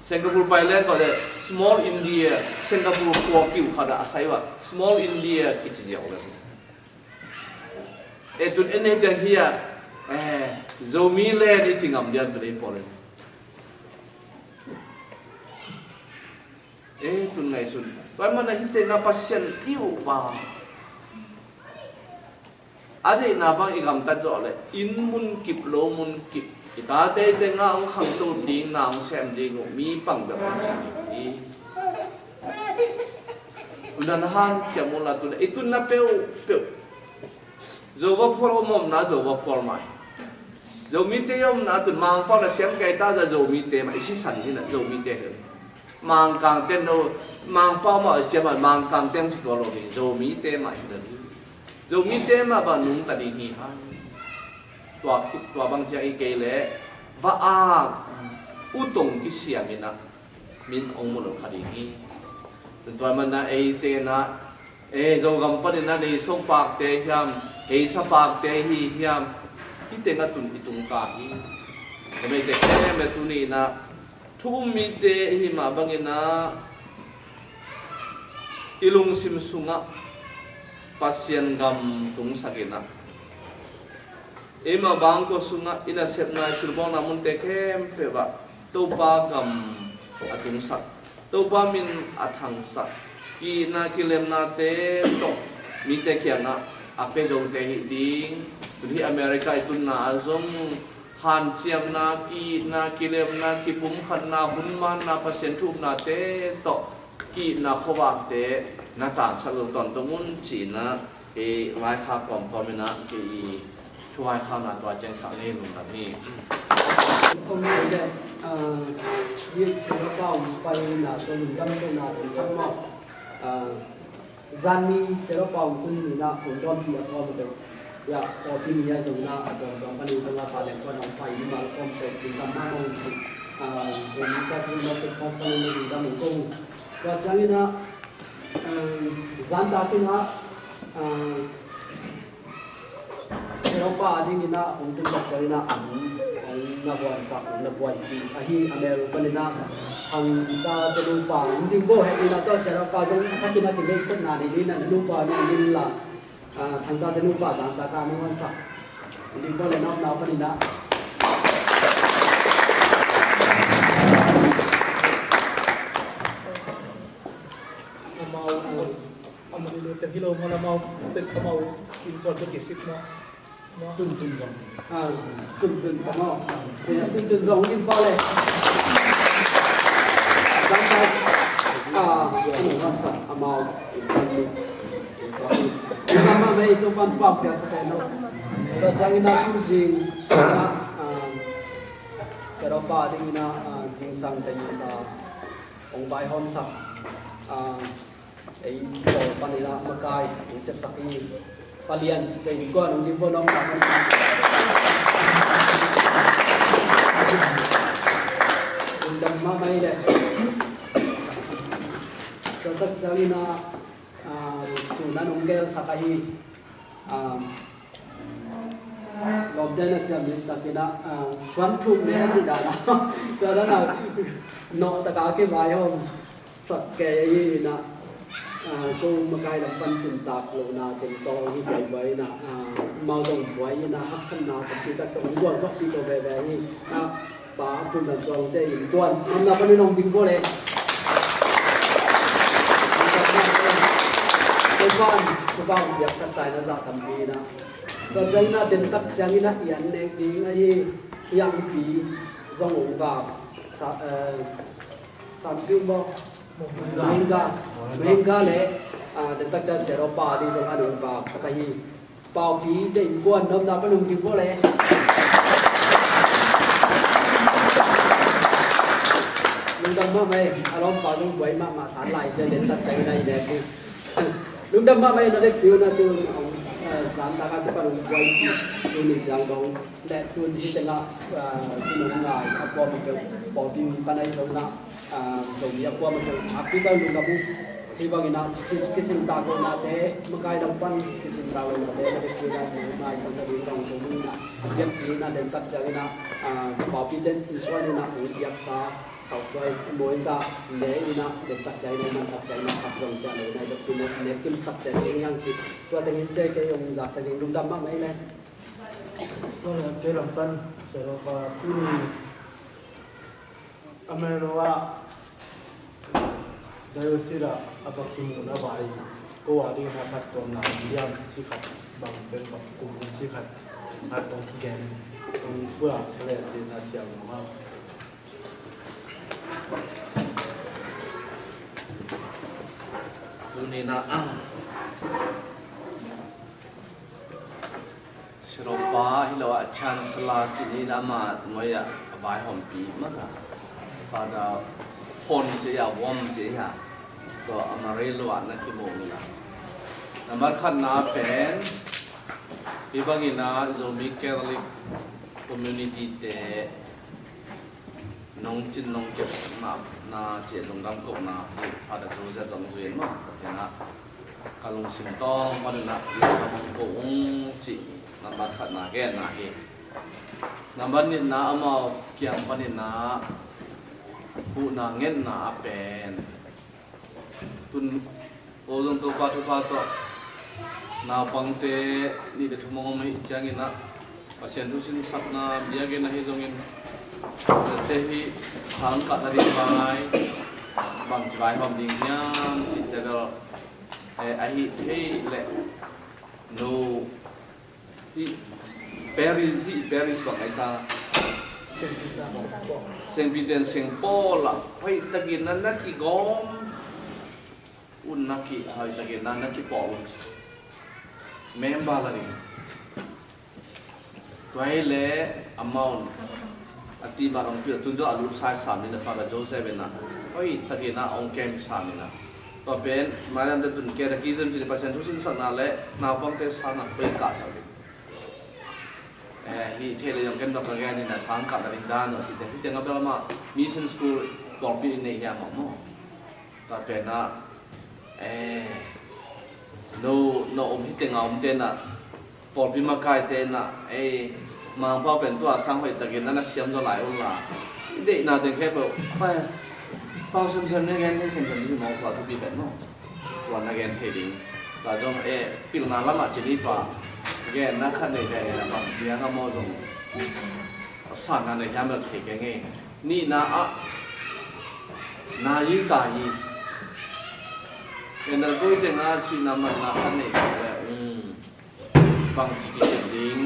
Singapore pai leng ko de small India, Singapore khua kiu khat ah a sai uh a small India kici ziau le. E, tun en nei tiang hi a, e, Zomi le ni ci ngam diam tun ei pawl in. E, tun ngaihsun. Tua manin ah hihte na Pasian i uh pa. A deihna bang i gamtat zawh leh inn munkip lo munkip, i tate teng ah hong khangto ding, na hong sem ding uh mi pang bek hong ci ding hi. Tun ah na hanciam uh la, tun ah i tunna peuhpeuh Zo vaphual om omna Zo vaphual mah hi. Zomite i omna tun Mangpau na siam kei ta za Zomite mah i sisan hi na Zomite hi. Mangkangte no, Mangpau mah i siam a Mangkangte hong ci tua lo hi, Zomite mah hi na hi. Zomite mah bang nungta ding hi hang. Tua, tua bang ciang hi kei leh va-ak, utong kisiam in ah min hong mu lo kha ding hi. Tua manin ah eite in ah, e, Zogam panin ah nei sawm pakte hiam, heisa pakte hi hiam, hih teng ah tun i tung ta hi. Tua mah eite khempeuh tuni in ah thu um mite i hih mah bangin ah i lungsim sungah Pasian gam tungsak in ah, eimah bangkua sungah i nasepna, i silbawlna munte khempeuh ah Topa gam a tungsak, Topa min a thangsak, ki-itna kilemnate tawh mite kiangah a pia zote hi ding. Tun hih America i tunna ah zong hanciamna, ki-itna kilemna, kipumkhatna, hun manna, Pasian thu upnate tawh ki-itna khuavakte na tangsak zo tawntung un ci-in ah, e, vaikhak kawmkawm in ah, e, i thu vaikhakna tua ciangsak ni lungdam hi. Kong ni le, ah, Viet Singapore pai na tua lungdam tua na lungdam mah. Ah, Zani Sero Pau Kun ni na kun don pi a kawm deuh. Ya, o pi ni a zong na a don don panin kong a pa leng kong a pai ni ma kawm deuh kun tam ma kong si. Ah, zong ni ka kun na Texas panin na kun tam kong. Tua ciangin ah, ah, zan ta kun ah, ah, Sero pa ding in ah, hong tun tak ciangin ah, hong, hong na buansak, hong na buaipih. Ahi a mel panin ah, hong ta te nu pa, hong ding bo he in ah, tua Sero pa zong a takin a ti lei set na ding in ah, nu pa ni ding la. Ah, thangta te nupa zangta ka nungwan sak. Ding ko le nau nau panin ah. Amau, amau ni lu te hilo mo amau, te amau in ko te kisik mo. Tun tun zong. Ah, tun tun zong. Tun tun zong din pa le. Zangta. Ah, nungwan sak amau. Mama mei tu pan pau pia sa kai no. Tua ciangin a tu zing, ah, Sero pa dingin a, ah, zingsang te i sa hong vaihawm sak, ah, ei pawl panin a makai hong sepsak hi. Palian, kei ding guan hong ding guan om tak. Lungdam mahmah ei le. Tua tak ciangin ah, ah, sun an hong gelsak ahi. Ah, lawmte na ciam in takin ah, ah, suan thuk ne a cih dan ah. Tua dan ah, nawh taka kivaihawm sak kei ahi in ah, ah, ko makai lam pan cin tak lohna teng tawh hi kei buai in ah, ah, amau zong buai in ah, haksatna tampi tak tawh hong gualzawhpih ko veve hi. Ah, Pa Pun Dan Tuang te in guan, namna pan in hong ding gual e. Kei pan, kei pan piaksak tai na zah tampi in ah. Tua ciangin ah, den tak ciangin ah, i an nek ding ahi, i an pi zong hong vak. Sa, eh, Sampiu maw? Mahinga. Mahinga le, ah, den tak ciang Siaropa ding zong an hong vak sak ahi. Paupi te in guan, namna pan hong ding gual e. Lungdam mahmah ei, a lawmpa zong buai mahmah san lai ciang den tak ciang in ah i nek ding. Lungdam mahmah ei, na vekpi un ah tun, ah, zan tak a kipan hong buai tuni ciang dong. Le tun hi tengah, ah, tun hong ngai a kuamah peuh, pawlpi mi pan ahi zongin ah, ah, Zomi a kuamah peuh, a pi tau lungdam uh. Hih bangin ah, ci, ci, kicin tak lohnate, makai lam pan kicin tak lohnate, na vekpi un ah, hong ngaisang ka ding dong, dong in ah, biakpi in ah, den tak ciangin ah, ah, pawlpi ten, in suan in ah, hong biaksa, tau suai, mawi ka, le in ah, den tak ciangin ah, man tak ciangin ah, khat zong ciang lo in ah, biakpi in ah, ne kim sak ciang in ah, ci, tua teng in ci kei hong zaksak ding, lungdam mahmah ei le. Tua leh kei lam pan, Siaropa tuni Amarillo ah, Diocese ah a va kimuhna vai, ko a dingin a phattuamna lian ci khat, bang pen bang kum ci khat, a tong gen, tong pua ka leh ci na ciang lo ha. Tuni na, Siaropa hi lo ah, Chancellor cih ni in amah nuai ah a vaihawmpih mah a. Father Fon cih a, Wom cih a. Tua Amarillo ah na kimuh ni a. Nambat khatna pen, hih bangin ah Zomi Catholic Community te nong cin nong kep na, na cih lungdam kohna hi, Father Joseph zong zui in maw, Pathian ah ka lungsim tawng panin ah lungdam hong ko ung cih nambat khatna genna hi. Nambat nihna amau kiang panin ah huhna ngetna a pen, tun ko zong Topa thupha tawh naupangte nih le thum hong om ahih ciangin ah, Pasian thu sinsakna biakinn ahi zongin, te hi sang kah na ding vai, bangci vaihawm ding hiam cihte bel, eh, ahi thei leh no, hih parish, hih parish bang ahi ta, Saint Peter and Saint Paul ah hoihtakin na na kigawm un, na ki, hoihtakin na na kipawl un. Member la ding. Tua hi leh amount a ti ban hong pia, tun tua a lut sai sam ni na Father Joseph in ah hoihtakin ah hong kem sam ni na. Tua pen mailam te tun Catechism cih ni, Pasian thu sinsakna le naupangte sang na pei kah sak ding. Eh, hih thei le zong ken zong ka gen hi na, sang kah na ding dan uh cihte. Hih teng a bel amah mission school pawlpi in nei hiam maw? Tua pen ah, eh, no, no om hih teng a omte in ah, pawlpi makaite in ah, eh, Mangpau pen tua sang hoihtakin na na siam zaw lai un la. I deihna teng khempeuh, pai, pau semsem ni gen, hih semsem ni maw, tua thupi pen maw? Tua na gen thei ding. Tua zong, eh, pilna lamah ci ni tua. Genna khat nei thei, na bang ciang a maw zong sang na nei hiam bel thei keng e. Nihna ah, na yi ta yi. Ken dal koi teng a sihna matna khat nei ta le, um, bangci kikep ding.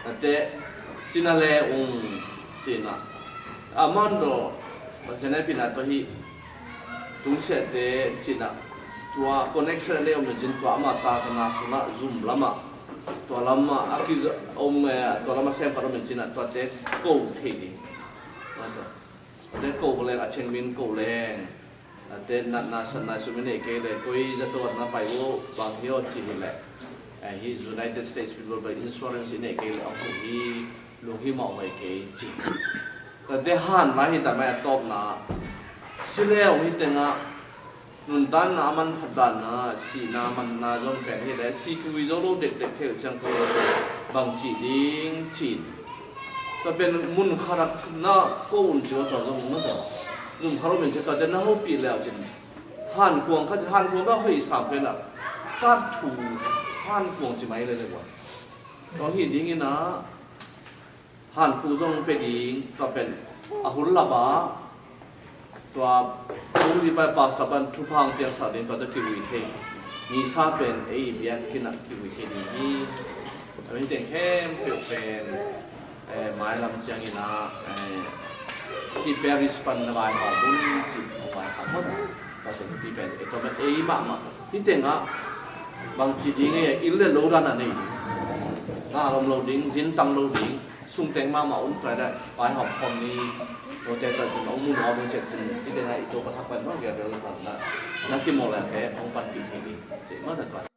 Tate, cina le, um, cina. A man do, Pasian a pina to hi. Tungsiahte cina. Tua connection le om cin tua ama ta kana suna zum lama. Tua lama a kiza om, eh, tua lama sem khat om cina. Tuate ko thei ding. Tua. Ate ko leng a cheng min ko leng. Ate natna satna sum in ei kei le koi zato na pai uh bang hi aw ci hi le. Eh, hi United States People Insurance i neih kei leh hong hi, lunghimawh hoih kei ci. Tate han lai hi ta mai a tawpna. Si leu hi tengah nuntakna a manphat danna, sihna manna zong pen hi leh si kiwi zo lo dekdek thei uh ciang ko bang cih ding ci. Tua pen mun khat ah na ko un ci uh tua zong na tua. Zum khat om in ci tua te na hopih leu cin. Hankuang khat, hankuang khat hoih sam pen ah. Kat thu hankuang ci mai le le buan. Tua hi dingin ah hankhu zong pe ding, tua pen a hun lap ah tua hong zi pai pastor pan thupha hong piangsak ding, tua tua kiui thei. Misa pen ei biakinn ah kiui thei ding hi. A min teng khempeuh pen, eh, mailam ciangin ah, eh, hi parish pan na vaihawm un ci, na vaihawm un. Tua tua pi pen ei tua pen ei mahmah. Hi tengah bang ci ding e, inn le lo dan a nei ding. Nga om lo ding, zin tang lo ding. Sung teng mahmah un tua dah, vaihawm khawm ni. Tua te tua tun ong mun ong mun chet tun. Hi tengah i to ka thak pan bang bia bel pan na. Na kimawl a he ong pan pi thei ni. Cih mah tua.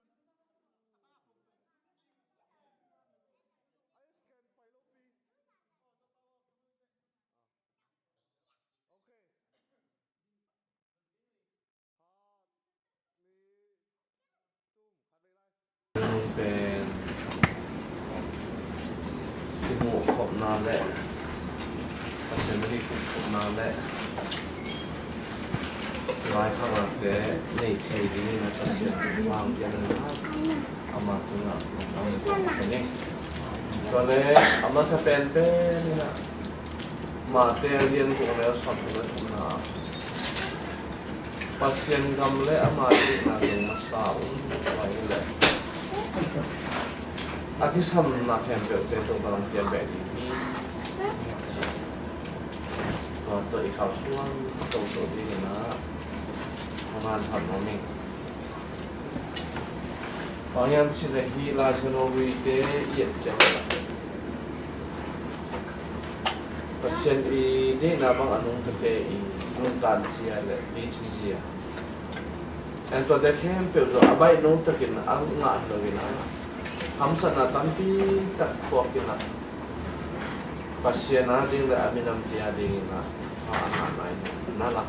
Pen kimuh khopna le Pasian i kum khopna le lai khangate nei thei dingin a Pasian vang pian a, ama tungah lungdam ka nei. Tua le a masa penpen in a Matthai a lian guk le a sawm le thumna ah Pasian gam le ama itna zong masa un, tua hi leh a kisamna khempeuhte tungah hong piang beh ding hi. Tua tawh i kalsuan toto dingin a hong hanthot nuam ing. Bang hiam cih leh hih Lai Siangtho luite i et ciang Pasian i deihna bang a nungta te i nuntak zia le picing zia, en tuate khempeuh zong a baih nungtakin a ngah hi loin a, hamsatna tampi tak thuakin a, Pasian a ding le a minam te a dingin a, a ngah nai na lak.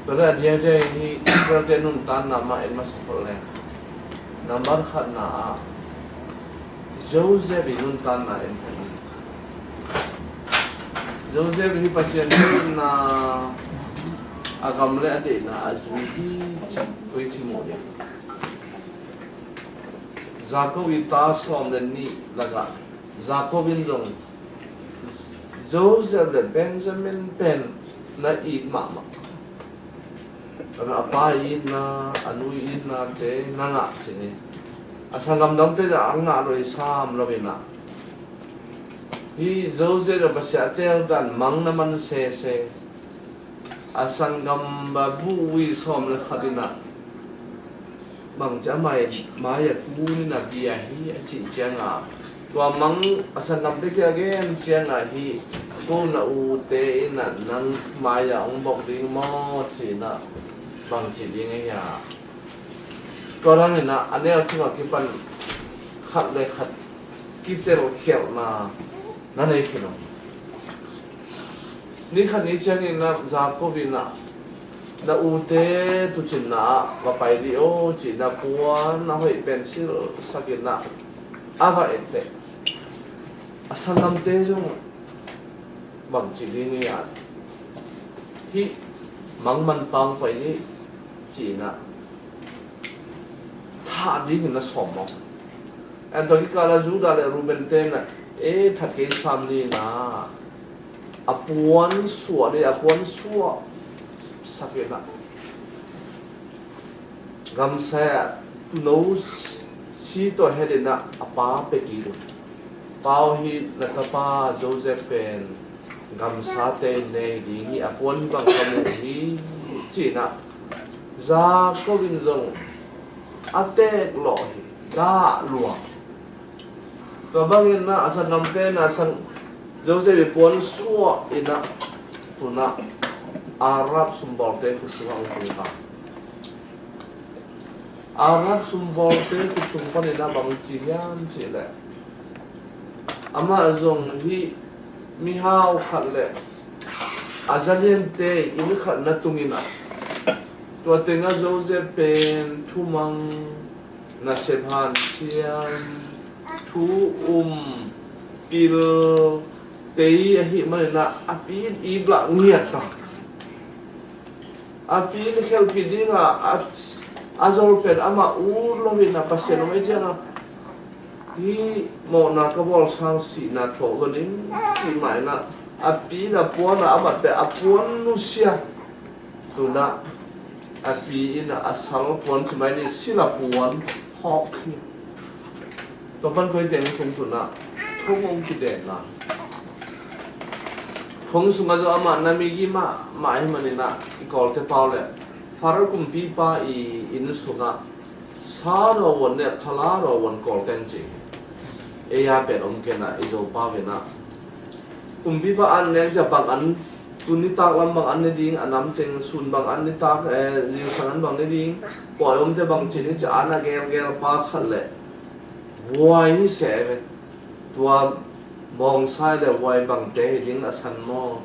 Tua le a diakdiak hi Israel te nuntakna mah en masa khol le, nambat khatna ah Joseph i nuntakna en khat hi. Joseph hi Pasian deihna, a gam le a deihna a zui hi. Koici muh ding, Jacob i ta sawm le nih lakah Jacob in zong Joseph le Benjamin pen na it mahmah. A pa itna, a nu itnate na ngah cih ni. A sanggam dangte a ngah lo i sam lo in a, hi Joseph a Pasian a teel dan mang na man sese. A sanggam ba buh ui sawm le khat in a, bang ci a mai, mai a kun in a bia hi a cih ciang a, tua mang a sanggamte kiang a gen ciang a hi, ko na ute in a nang mai a ong bok ding maw ci in a, bang ci ding a hia. Tua dang in a, a neu tungah kipan khat le khat kitelkhialhna na nei khin uh. Ni khat ni ciangin na Jacob in a, na ute tuucinna ah va pai dih aw ci-in a puan a hoih pen silhsak in a, a va et teh, a sanggamte zong bang ci ding hiam, hih mangman pang pai ni ci-in a, thah dingin na sawm maw? En tua kikal a Judah le Reuben te na, e, that kei sam ni na, a puan suah ni, a puan suah sak in a, gamsa ah tuuno si tawh het in a, a pa pia kik un. Pa aw, hih na tapa Joseph pen gamsate in nei ding hi, a puan bang ka mu hi ci-in a, Jacob in zong a teek lawh hi, dah lua. Tua bangin a sanggamte na sang, Joseph i puan suah in a, tu-in a Arab sumbawlte khut sungah hong tung ta. Arab sumbawlte khut sung panin a bang ci hiam cih leh, amah zong hih mihau khat le a zaliante inn khat na tungin ah, tua tengah Joseph pen thumang, nasep hanciam, thu um, pil, tei ahih manin ah a pi in ip lah ngiat ta. A pi in khelhpih dingah a, a zol pen amah ut lo in ah, Pasian om ei ciangah, hih mawhna ka bawl sang sihna thuak zaw ning cih mah in ah, a pi in a puan ah a mat peh a puan nusia. Tun ah a pi in ah a sal puan ci mai ni, sila puan hawk hi. Tua pan koi teng thong tun ah thong hong kiden na. Thong sungah zong amah na migi mahmah ahih manin ah i Kawlte pau le Faro kumpipa i inn sungah sa daw vuan le phala daw vuan Kawlte in ci. Ei a pen om kei in ah i Zopau in ah kumpipa an leng cia bang an, tuni taklam bang an ne ding, a nam teng sun bang an ne tak, eh, zingsang an bang ne ding, pawi omte bang ci ding cia an a gelgel pa khat le vuai hi se ve. Tua bawngsai le vuai bangte hi ding a san maw,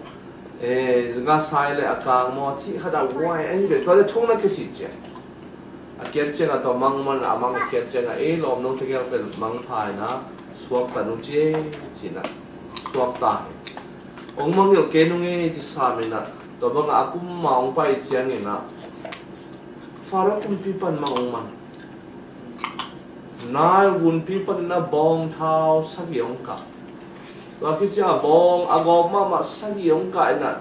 eh, ngasai le a kang maw cih khat a vuai ahi ve. Tuate thong na kei cih cia. A kiat ciangah tua mang man a mang a kiat ciangah ei lawm no tegel pen mang pha in ah suakta nu cie ci in ah suakta hi. Ong mangngilh kei nung ei ci sam in ah tua bangah a kum ma ong pai ciangin ah Faro kumpi pan mang ong man. Nail gunpi pan in ah bawng thau sagih ong kah. Tua khit ciang a bawng a gawp mahmah sagih ong kah in ah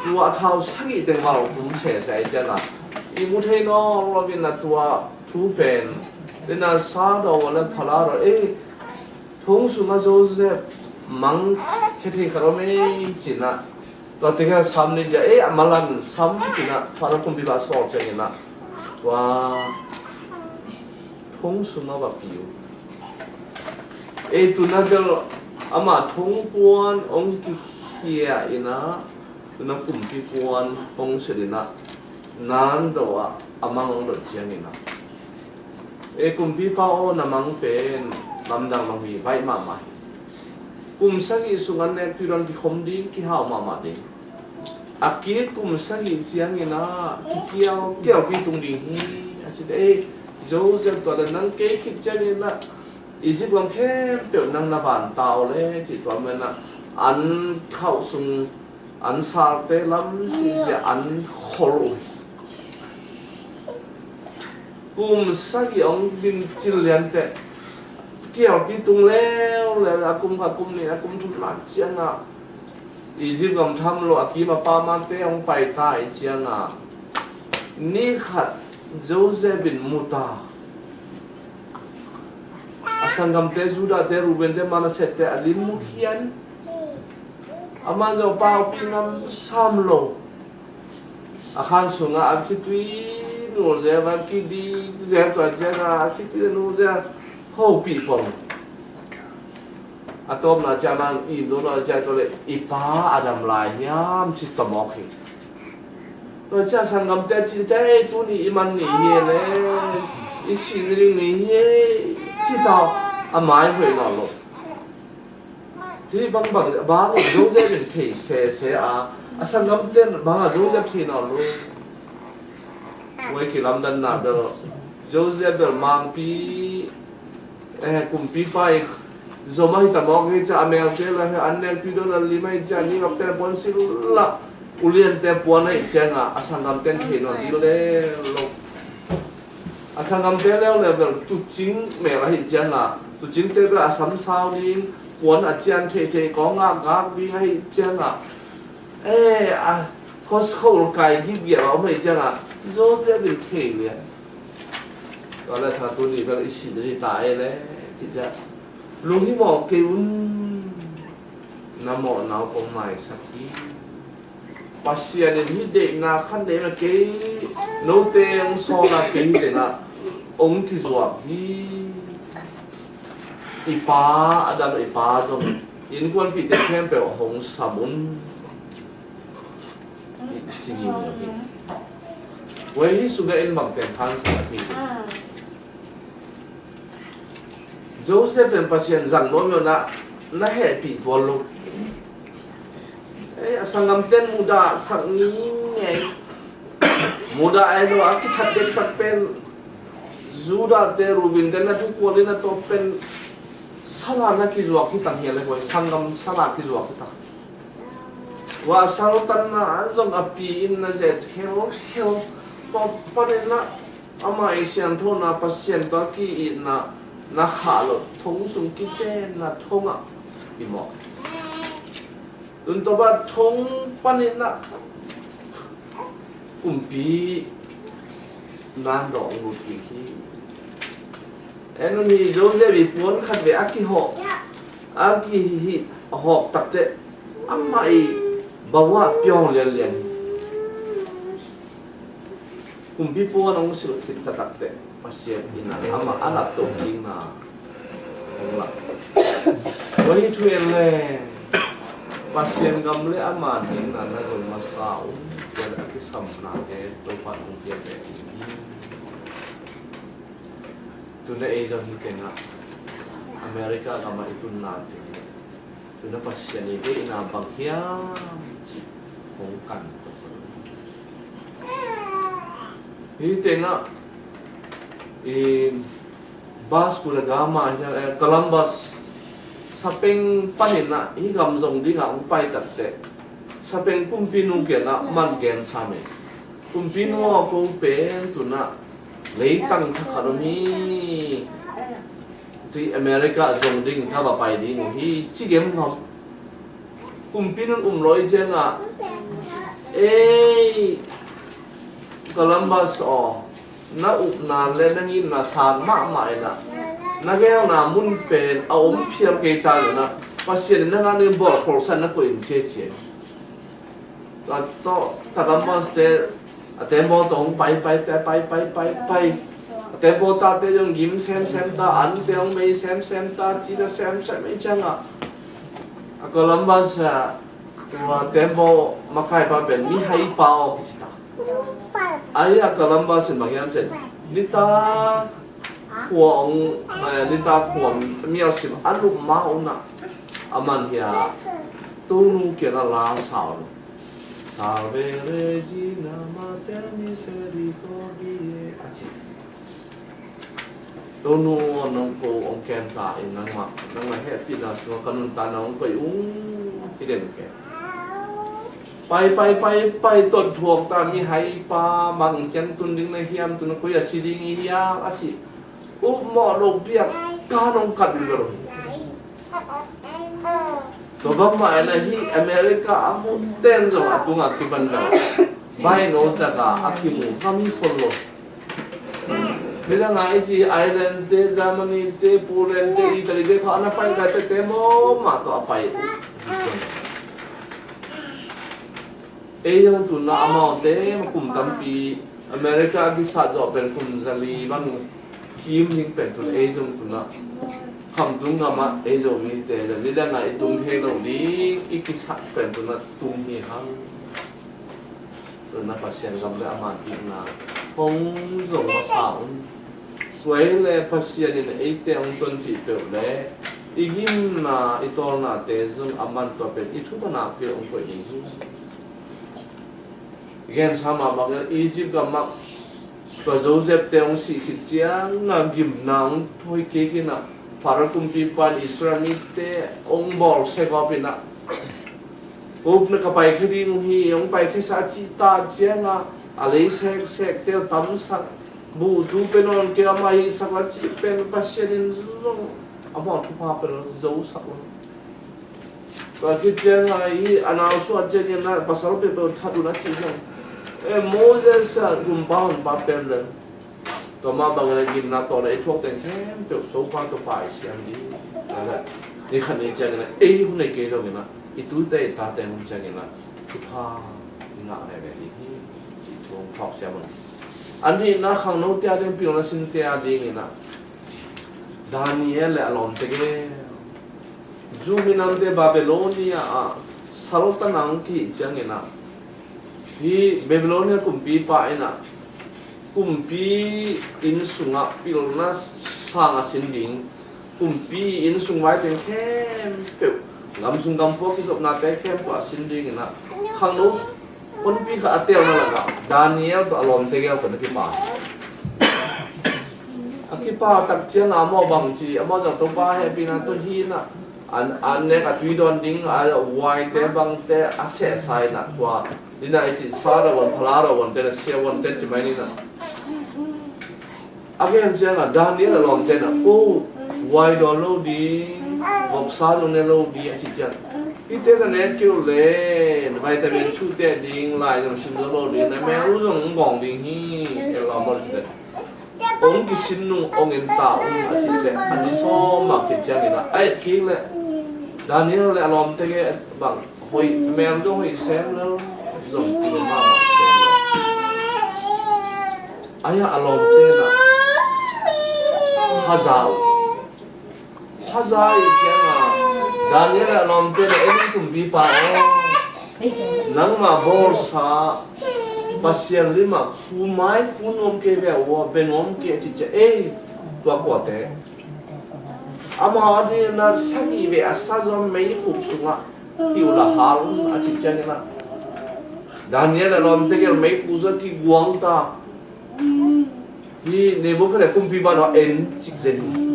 tua thau sagih teng val ong pum sese ciangah i mu thei nawn lo in ah tua thu pen in ah sa daw le phala daw, eh, thong sungah Joseph mang khia thei khat om ei ci in ah tua tengah sam ni cia, eh, a malan sam ci in ah Faro kumpipa sawl ciangin ah tua thong sungah va pi uh. Ei tun ah bel amah thong puan ong kikhia in ah tun ah kumpi puan hong set in ah nan do ah a mang ong dot ciangin ah, ei kumpipa aw, na mang pen lamdang lo hi, baih mahmah hi. Kum sagih sung an nek tui dawn kikhom ding, kihau mahmah ding. A kik kum sagih ciangin ah kikial kialpi tung ding hi a ci. Ei Joseph, tua le nang kei khit ciangin ah Egypt gam khempeuh nang na van ta uh le ci. Tua man ah an khauh sung an salte lam sisia an khol uh hi. Kum sagih ong din cil lianteh kialpi tung leuleu a kum khat, kum nih, a kum thum lak ciangah Egypt gam tham lo a kim a pamate ong paita i ciangah ni khat Joseph in mu ta. A sanggamte Judahte, Reubente, Manassehte a lim mu khian. Amah zong paupi ngam sam lo. A khan sungah a khitui nul zel, a kidik zel, tua ciangah a khitui nul zel hopih pong. A tawpna ciang nang im dawh lo ciang tawh le i pa a dam lai hiam ci tawmawk hi. Tua ciang sanggamte cite tuni i man ni hi le i sih ding ni hi ci tawh a mai hoih nawn lo. Hih bangbang bang Joseph in thei sese a, a sanggamte bangah Joseph thei nawn lo. Tua i kilamdanna bel Joseph bel mangpi, eh, kumpipa i zom ahi tamawk hi ciah, a melte la hi an nek tui dawh la lim ahi ciah, ni ngapte puan sil la uliante puan ahi ciangah a sanggamte in thei nawn ding le lo. A sanggamte leuleu bel tucing mel ahi ciangah tucingte bel a sam sau ding, puan a cian theihtheih kawng ngakngak ding ahi ciangah, eh, a khos khol kai gipgiap a om ahi ciangah Joseph in thei lian. Tua le sa tuni bel i sih ding hi ta e le cih ciah lunghimawh kei un, na mawhna uh kong maisak hi. Pasian in hih deihna khan deihna kei note hong sawlna kei hi tengah hong kizuak hi. I pa a dam, i pa zong innkuanpihte khempeuh hong sam un. Ci hi hi. Wei hi sungah in bangteng khan sa hi. Joseph pen Pasian zang nuam lo na, na hehpih tuan lo. Ei, a sanggamten mudah sak ngingei. Mudah ei lo a kithat dektak pen Judah te, Reuben te na thukual in a tawp pen sala na kizuak hi tang hi a le koi, sanggam sala kizuak hi tang. Tua saltanna zong a pi in na zet helhel. Tua panin na ama i sianthona Pasian tua ki-itna na khah lo thong sung kitenna thongah i mawk. Tun tawpa thong panin na kumpi nan dawng lut kik hi. En un hi, Joseph i puan khat ve a kihawh, a kihih hawk takteh amah i bawa piawng lianlian hi. Kumpi puan hong silh khit taktakteh Pasian in a amah a laptoh kikna hong lak. Tua hi thu en le Pasian gam le ama dingna na zon masa un, tua le a kisamnate Topa hong piak ve ding hi. Tuna ei zong hi tengah America gamah i tunna teng tuna Pasian i deihna bang hiam cih hong kan. Hi tengah i Vasco da Gama, eh, Columbus sapeng panin ah hi gam zong dingah hong pai takteh sapeng kumpinu kiangah man gen sam e. Kumpinu aw, ko pen tuna leitang thakhat om hi. Tui America zong ding ka va pai ding uh hi ci gem ngam. Kumpinun um lo i ciangah, ei Columbus aw, na upna le na ngimna san mahmah inah na geelna mun pen a om phial kei ta inah Pasian in na ngah ding bawl kholsa na koih in ciacia. Tua tawh Columbus te a tembaw tawh hong pai pai te pai pai pai pai. A tembaw tate zong gim semsem ta, ante hong bei semsem ta, cina semsem i ciangah a Columbus a tua tembaw makaipa pen mihaipa aw kici ta. Ahi a Columbus in bang hiam cin, nita khua hong, eh, nita khua mialsim a lup ma unah a man hi a Tonu kiangah la sa un. Salve Regina Mater Misericordiae a ci. Tonu aw, nong ko hong kem ta in nangmah, nangmah hehpihna sungah ka nuntakna hong koih ung hi den ke. Pai pai pai pai tot thuak ta, mihaipa bang ciang tun ding na hiam, tun koi a si ding i hiam a ci. Upmawh lo piak ka nong kat ding ka lo hi. Tua bangmah inah hi America a muhten zong a tungah kipan dang baino taka a kimu ngam khol lo. Hi dangah i ci Ireland te, Germany te, Poland te, Italy te kha a na pai ka tete mawmah tawh a pai uh. Ei zong tuna amaute kum tampi America a kisat zawh pen kum zali bang kim ding pen tun ei zong tuna khamtung gamah ei zong mite zali dangah i tung thei lo ding i kisat pen tuna tung hi hang. Tuna Pasian gam le a manpihna hong zong masa un. Suai le Pasian in eite hong tuancih peuh le i gimna i tawlnate zong a man tua pen i thumanah peuh hong koih ding hi. Gen sa mah bangin Egypt gamah tua Joseph te hong sih khit ciangah gimna hong thoi kik inah Pharaoh kumpipa in Israel mite hong bawl sekawp inah, ko na ka paikhia ding uh hi, hong paikhia sa cih ta ciangah a lei seksek te uh tamsak, buhtu pe nawn kei, amah hihsak la cih pen Pasian in zong amah thupha pe lo, zosak lo. Tua khit ciangah i a nau suah ciangin a pasal peuhpeuh that un a cih ciang, e, Moses a gumpa honpa pen le tua mah bangin a gimna tawh le i thuak teng khempeuh Topa, Topa i siam ding. Ni khat ni ciangin a ei hun nei kei zongin a i tute i tate hun ciangin a thupha i ngah veve ding hi, cih thu hong phawk siam un. A nihna khangnote a ding, pilna sinte a dingin a Daniel le a lawmte gel. Zu minamte Babylonia ah saltanna hong kihih ciangin ah, hi Babylonia kumpipa in ah kumpi inn sungah pilna sang a sin ding Kumpi inn sung vai teng khempeuh, gam sung gam pua kizopnate khempeuh a sin dingin ah, khangno honpi khat a telna lakah Daniel tawh a lawmte gel tawh na kipa. A kipa tak ciangah amau bang ci, amau zong Topa hehpihna tawh hi in ah, an, an nek a tui dawn ding a waite bangte a sehsa in ah, tua in ah i cih sa rawn, phala rawn, te na sia rawn te ci mai ni in ah. A gen ciangah Daniel a lawmte in ah, ko wai dawn lo ding, voksa zong ne lo ding a cih ciang, hihte na nek kei uh leh vitamin chute ding, lai zong sim zo lo ding, na mel uh zong hong gawng ding hi, el lawm lo ci leh, hong kisin nung hong en ta un a cih leh, a ni sawm a khit ciangin ah a et kik leh Daniel le a lawmte gel bang hoih, mel zong hoih sem lo, zong kilo mahmah sem lo. Ai-ah a lawmte in ah haza uh. Haza ih ciangah Daniel a lawmte in ah, ei, kumpipa aw, nangmah bawlsa Pasian lim ah khu mai khu nuam kei ve aw, bia nuam kei a cih ciang, ei, tua kuate, amau a ding in ah sagih vei a sa zong meikhuk sungah hi uh la hal un a cih ciangin ah, Daniel a lawmte gel meikhuk sungah kiguang ta. Hi Nebukhadnezzar kumpipa in ah en cik zen hi.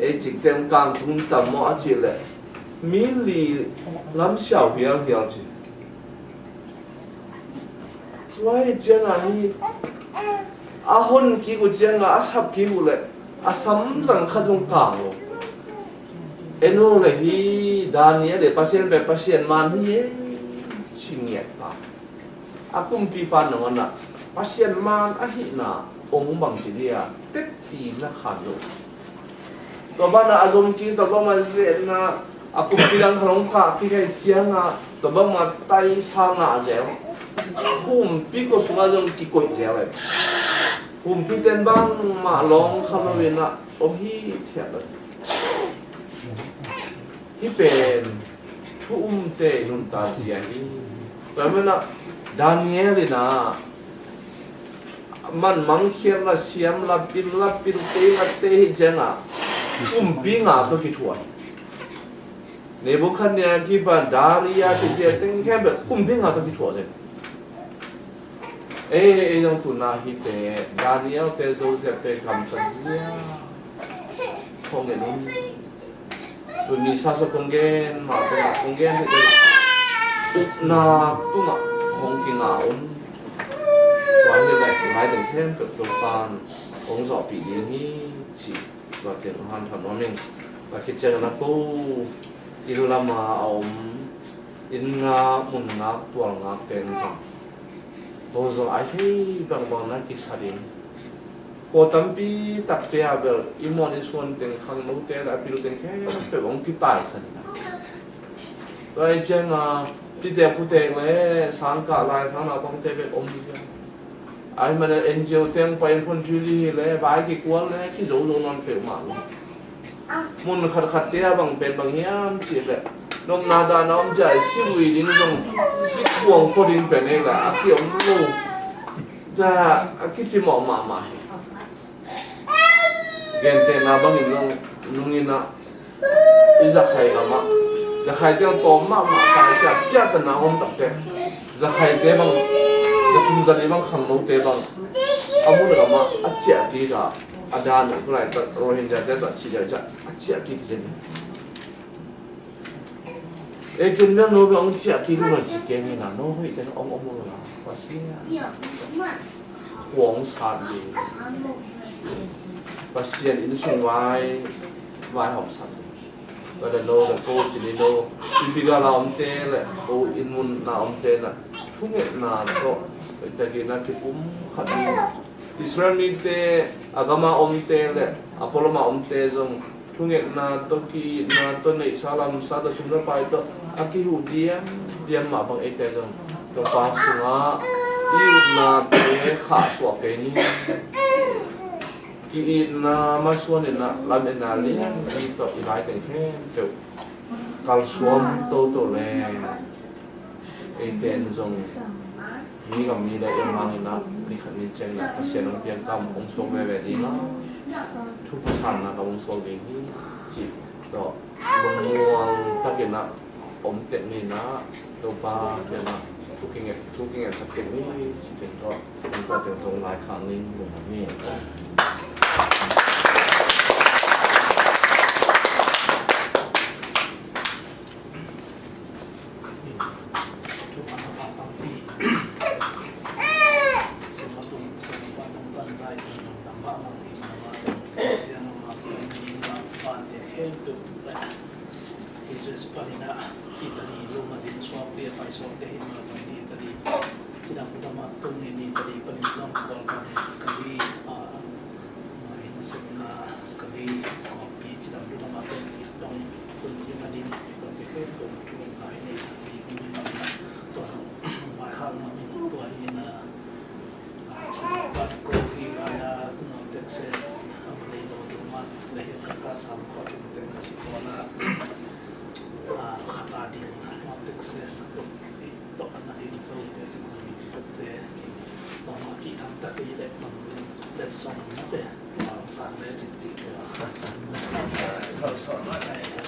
Ei, cikte kang tung tam maw a cih leh, mi li lam siau hialhial ci. Tua hi ciangah hi, a hon kik uh ciangah a sap kik uh leh a sam zang khat zong kang lo. En uh leh hi Daniel le Pasian pen Pasian man hi e, ci ngiat ta. A kumpipa nangawn ah Pasian man ahihna hong bangci dia tetti na khan lo. Tua banah a zom kik, tua bangmah zetna, a kumpi dang khat hong kah kik ahih ciangah tua bangmah taisa ngah zel. Kumpi kua sungah zong kikoih zel e. Kumpite in bangmah lawng kha lo in ah om hithiat lo. Hih pen thu umte i nuntak zia hi. Tua manin ah Daniel in ah man mangkhiatna siam, la pil, la pil te, la te hi ciangah kumpi nga tawh kithuah hi. Nebukhadnezzar kipan Daria kizia teng khempeuh kumpi nga tawh kithuah zen. Ei, ei zong tuna hihte, Daniel te, Joseph te kamsat zia. Kong en un. Tuni sa so kong gen mah tengah kong gen hi teh, upna tungah hong kinga un. Tua hi leh ngai teng khempeuh Topa'n hong zawhpih ding hi, cih tua teng hanthawn nuam ing. Tua khit ciangin a ko inn lamah a om, inn ngak, mun ngak, tual ngak teng zong, ko zong a hih bangbang na kisa ding. Ko tampi takte ah bel i muan i suan teng, khangnote le a pil teng khempeuh hong kitaisan hi. Tua ahih ciangin pitek putek le sangkah lai sang naupangte bek om hi ciang, ahih manin N G O teng pai in phone thili hi le, vai kikual le kizo zo nawn peuhmah lo. Mun khatkhatte ah bang pen bang hiam cih leh, nopna dahna om ciang sivui ding zong, sikuang pua ding pen ei leh a kiom lo. Tua a kicimawh mahmah hi. Gentehna bangin zong nungin ah i zakhai amah, zakhaite zong tawm mahmah ta ciang piahtana om takte. Zakhaite bang, zathum zali bang khangnote bang a mun amah a ciah kik a, a dan uh tulaitak Rohingya te tawh cih dai ciang a ciah kik zen. Ei, ken bel no bel hong ciah kik lo na ci keng in a, no hoih ten hong om lo la. Pasian, khuang sat ding, Pasian inn sung vai, vai hawm sat ding. Tua le no le ko ci ni lo, pipi gal a omte le ko inn mun na omte na thungetna tawh hoih takin a kipum khat ding. Israel mite, a gama omte le a pualama omte zong thungetna tawh, ki-itna tawh, neihsa lamsa tawh, sum le pai tawh a kihuh diamdiam mah bang eite zong Topa sungah i upnate khahsuah kei ni. Ki-itna masuan in ah lametna lianpi tawh i lai teng khempeuh kalsuan toto le eite in zong Mi gam mi le i hangin ah ni khat ni ciangin ah Pasian hong piang kam hong suak veve ding a, thupha sanna kam hong suak ding hi cih tawh lungmuang takin ah om tek ni in ah, Topa pian ah thu kinget, thu kingetsak tek ni cih teng tawh hong tua teng tawh lai khak ning lungmuang ni. Italy, Roma zin suak pia pai suak te hi ma pai ni Italy. Cidam dama tung ni Italy panin zong kual kan kali a mai na sem na kali kopi cidam dama tung ni tong kun ni ma din tong te khe tong tu na ni Italy kun ni ma na tong mai khang ma ni tua hi na. Texas, Amarillo, Dumas, le hi kata sam kho tung teng ka si kona. Kata ding, Texas, tok ana ding ko te, tok te. Mama ci tham ta ke le, mama le song na te. Sang le ci ci te. So so na.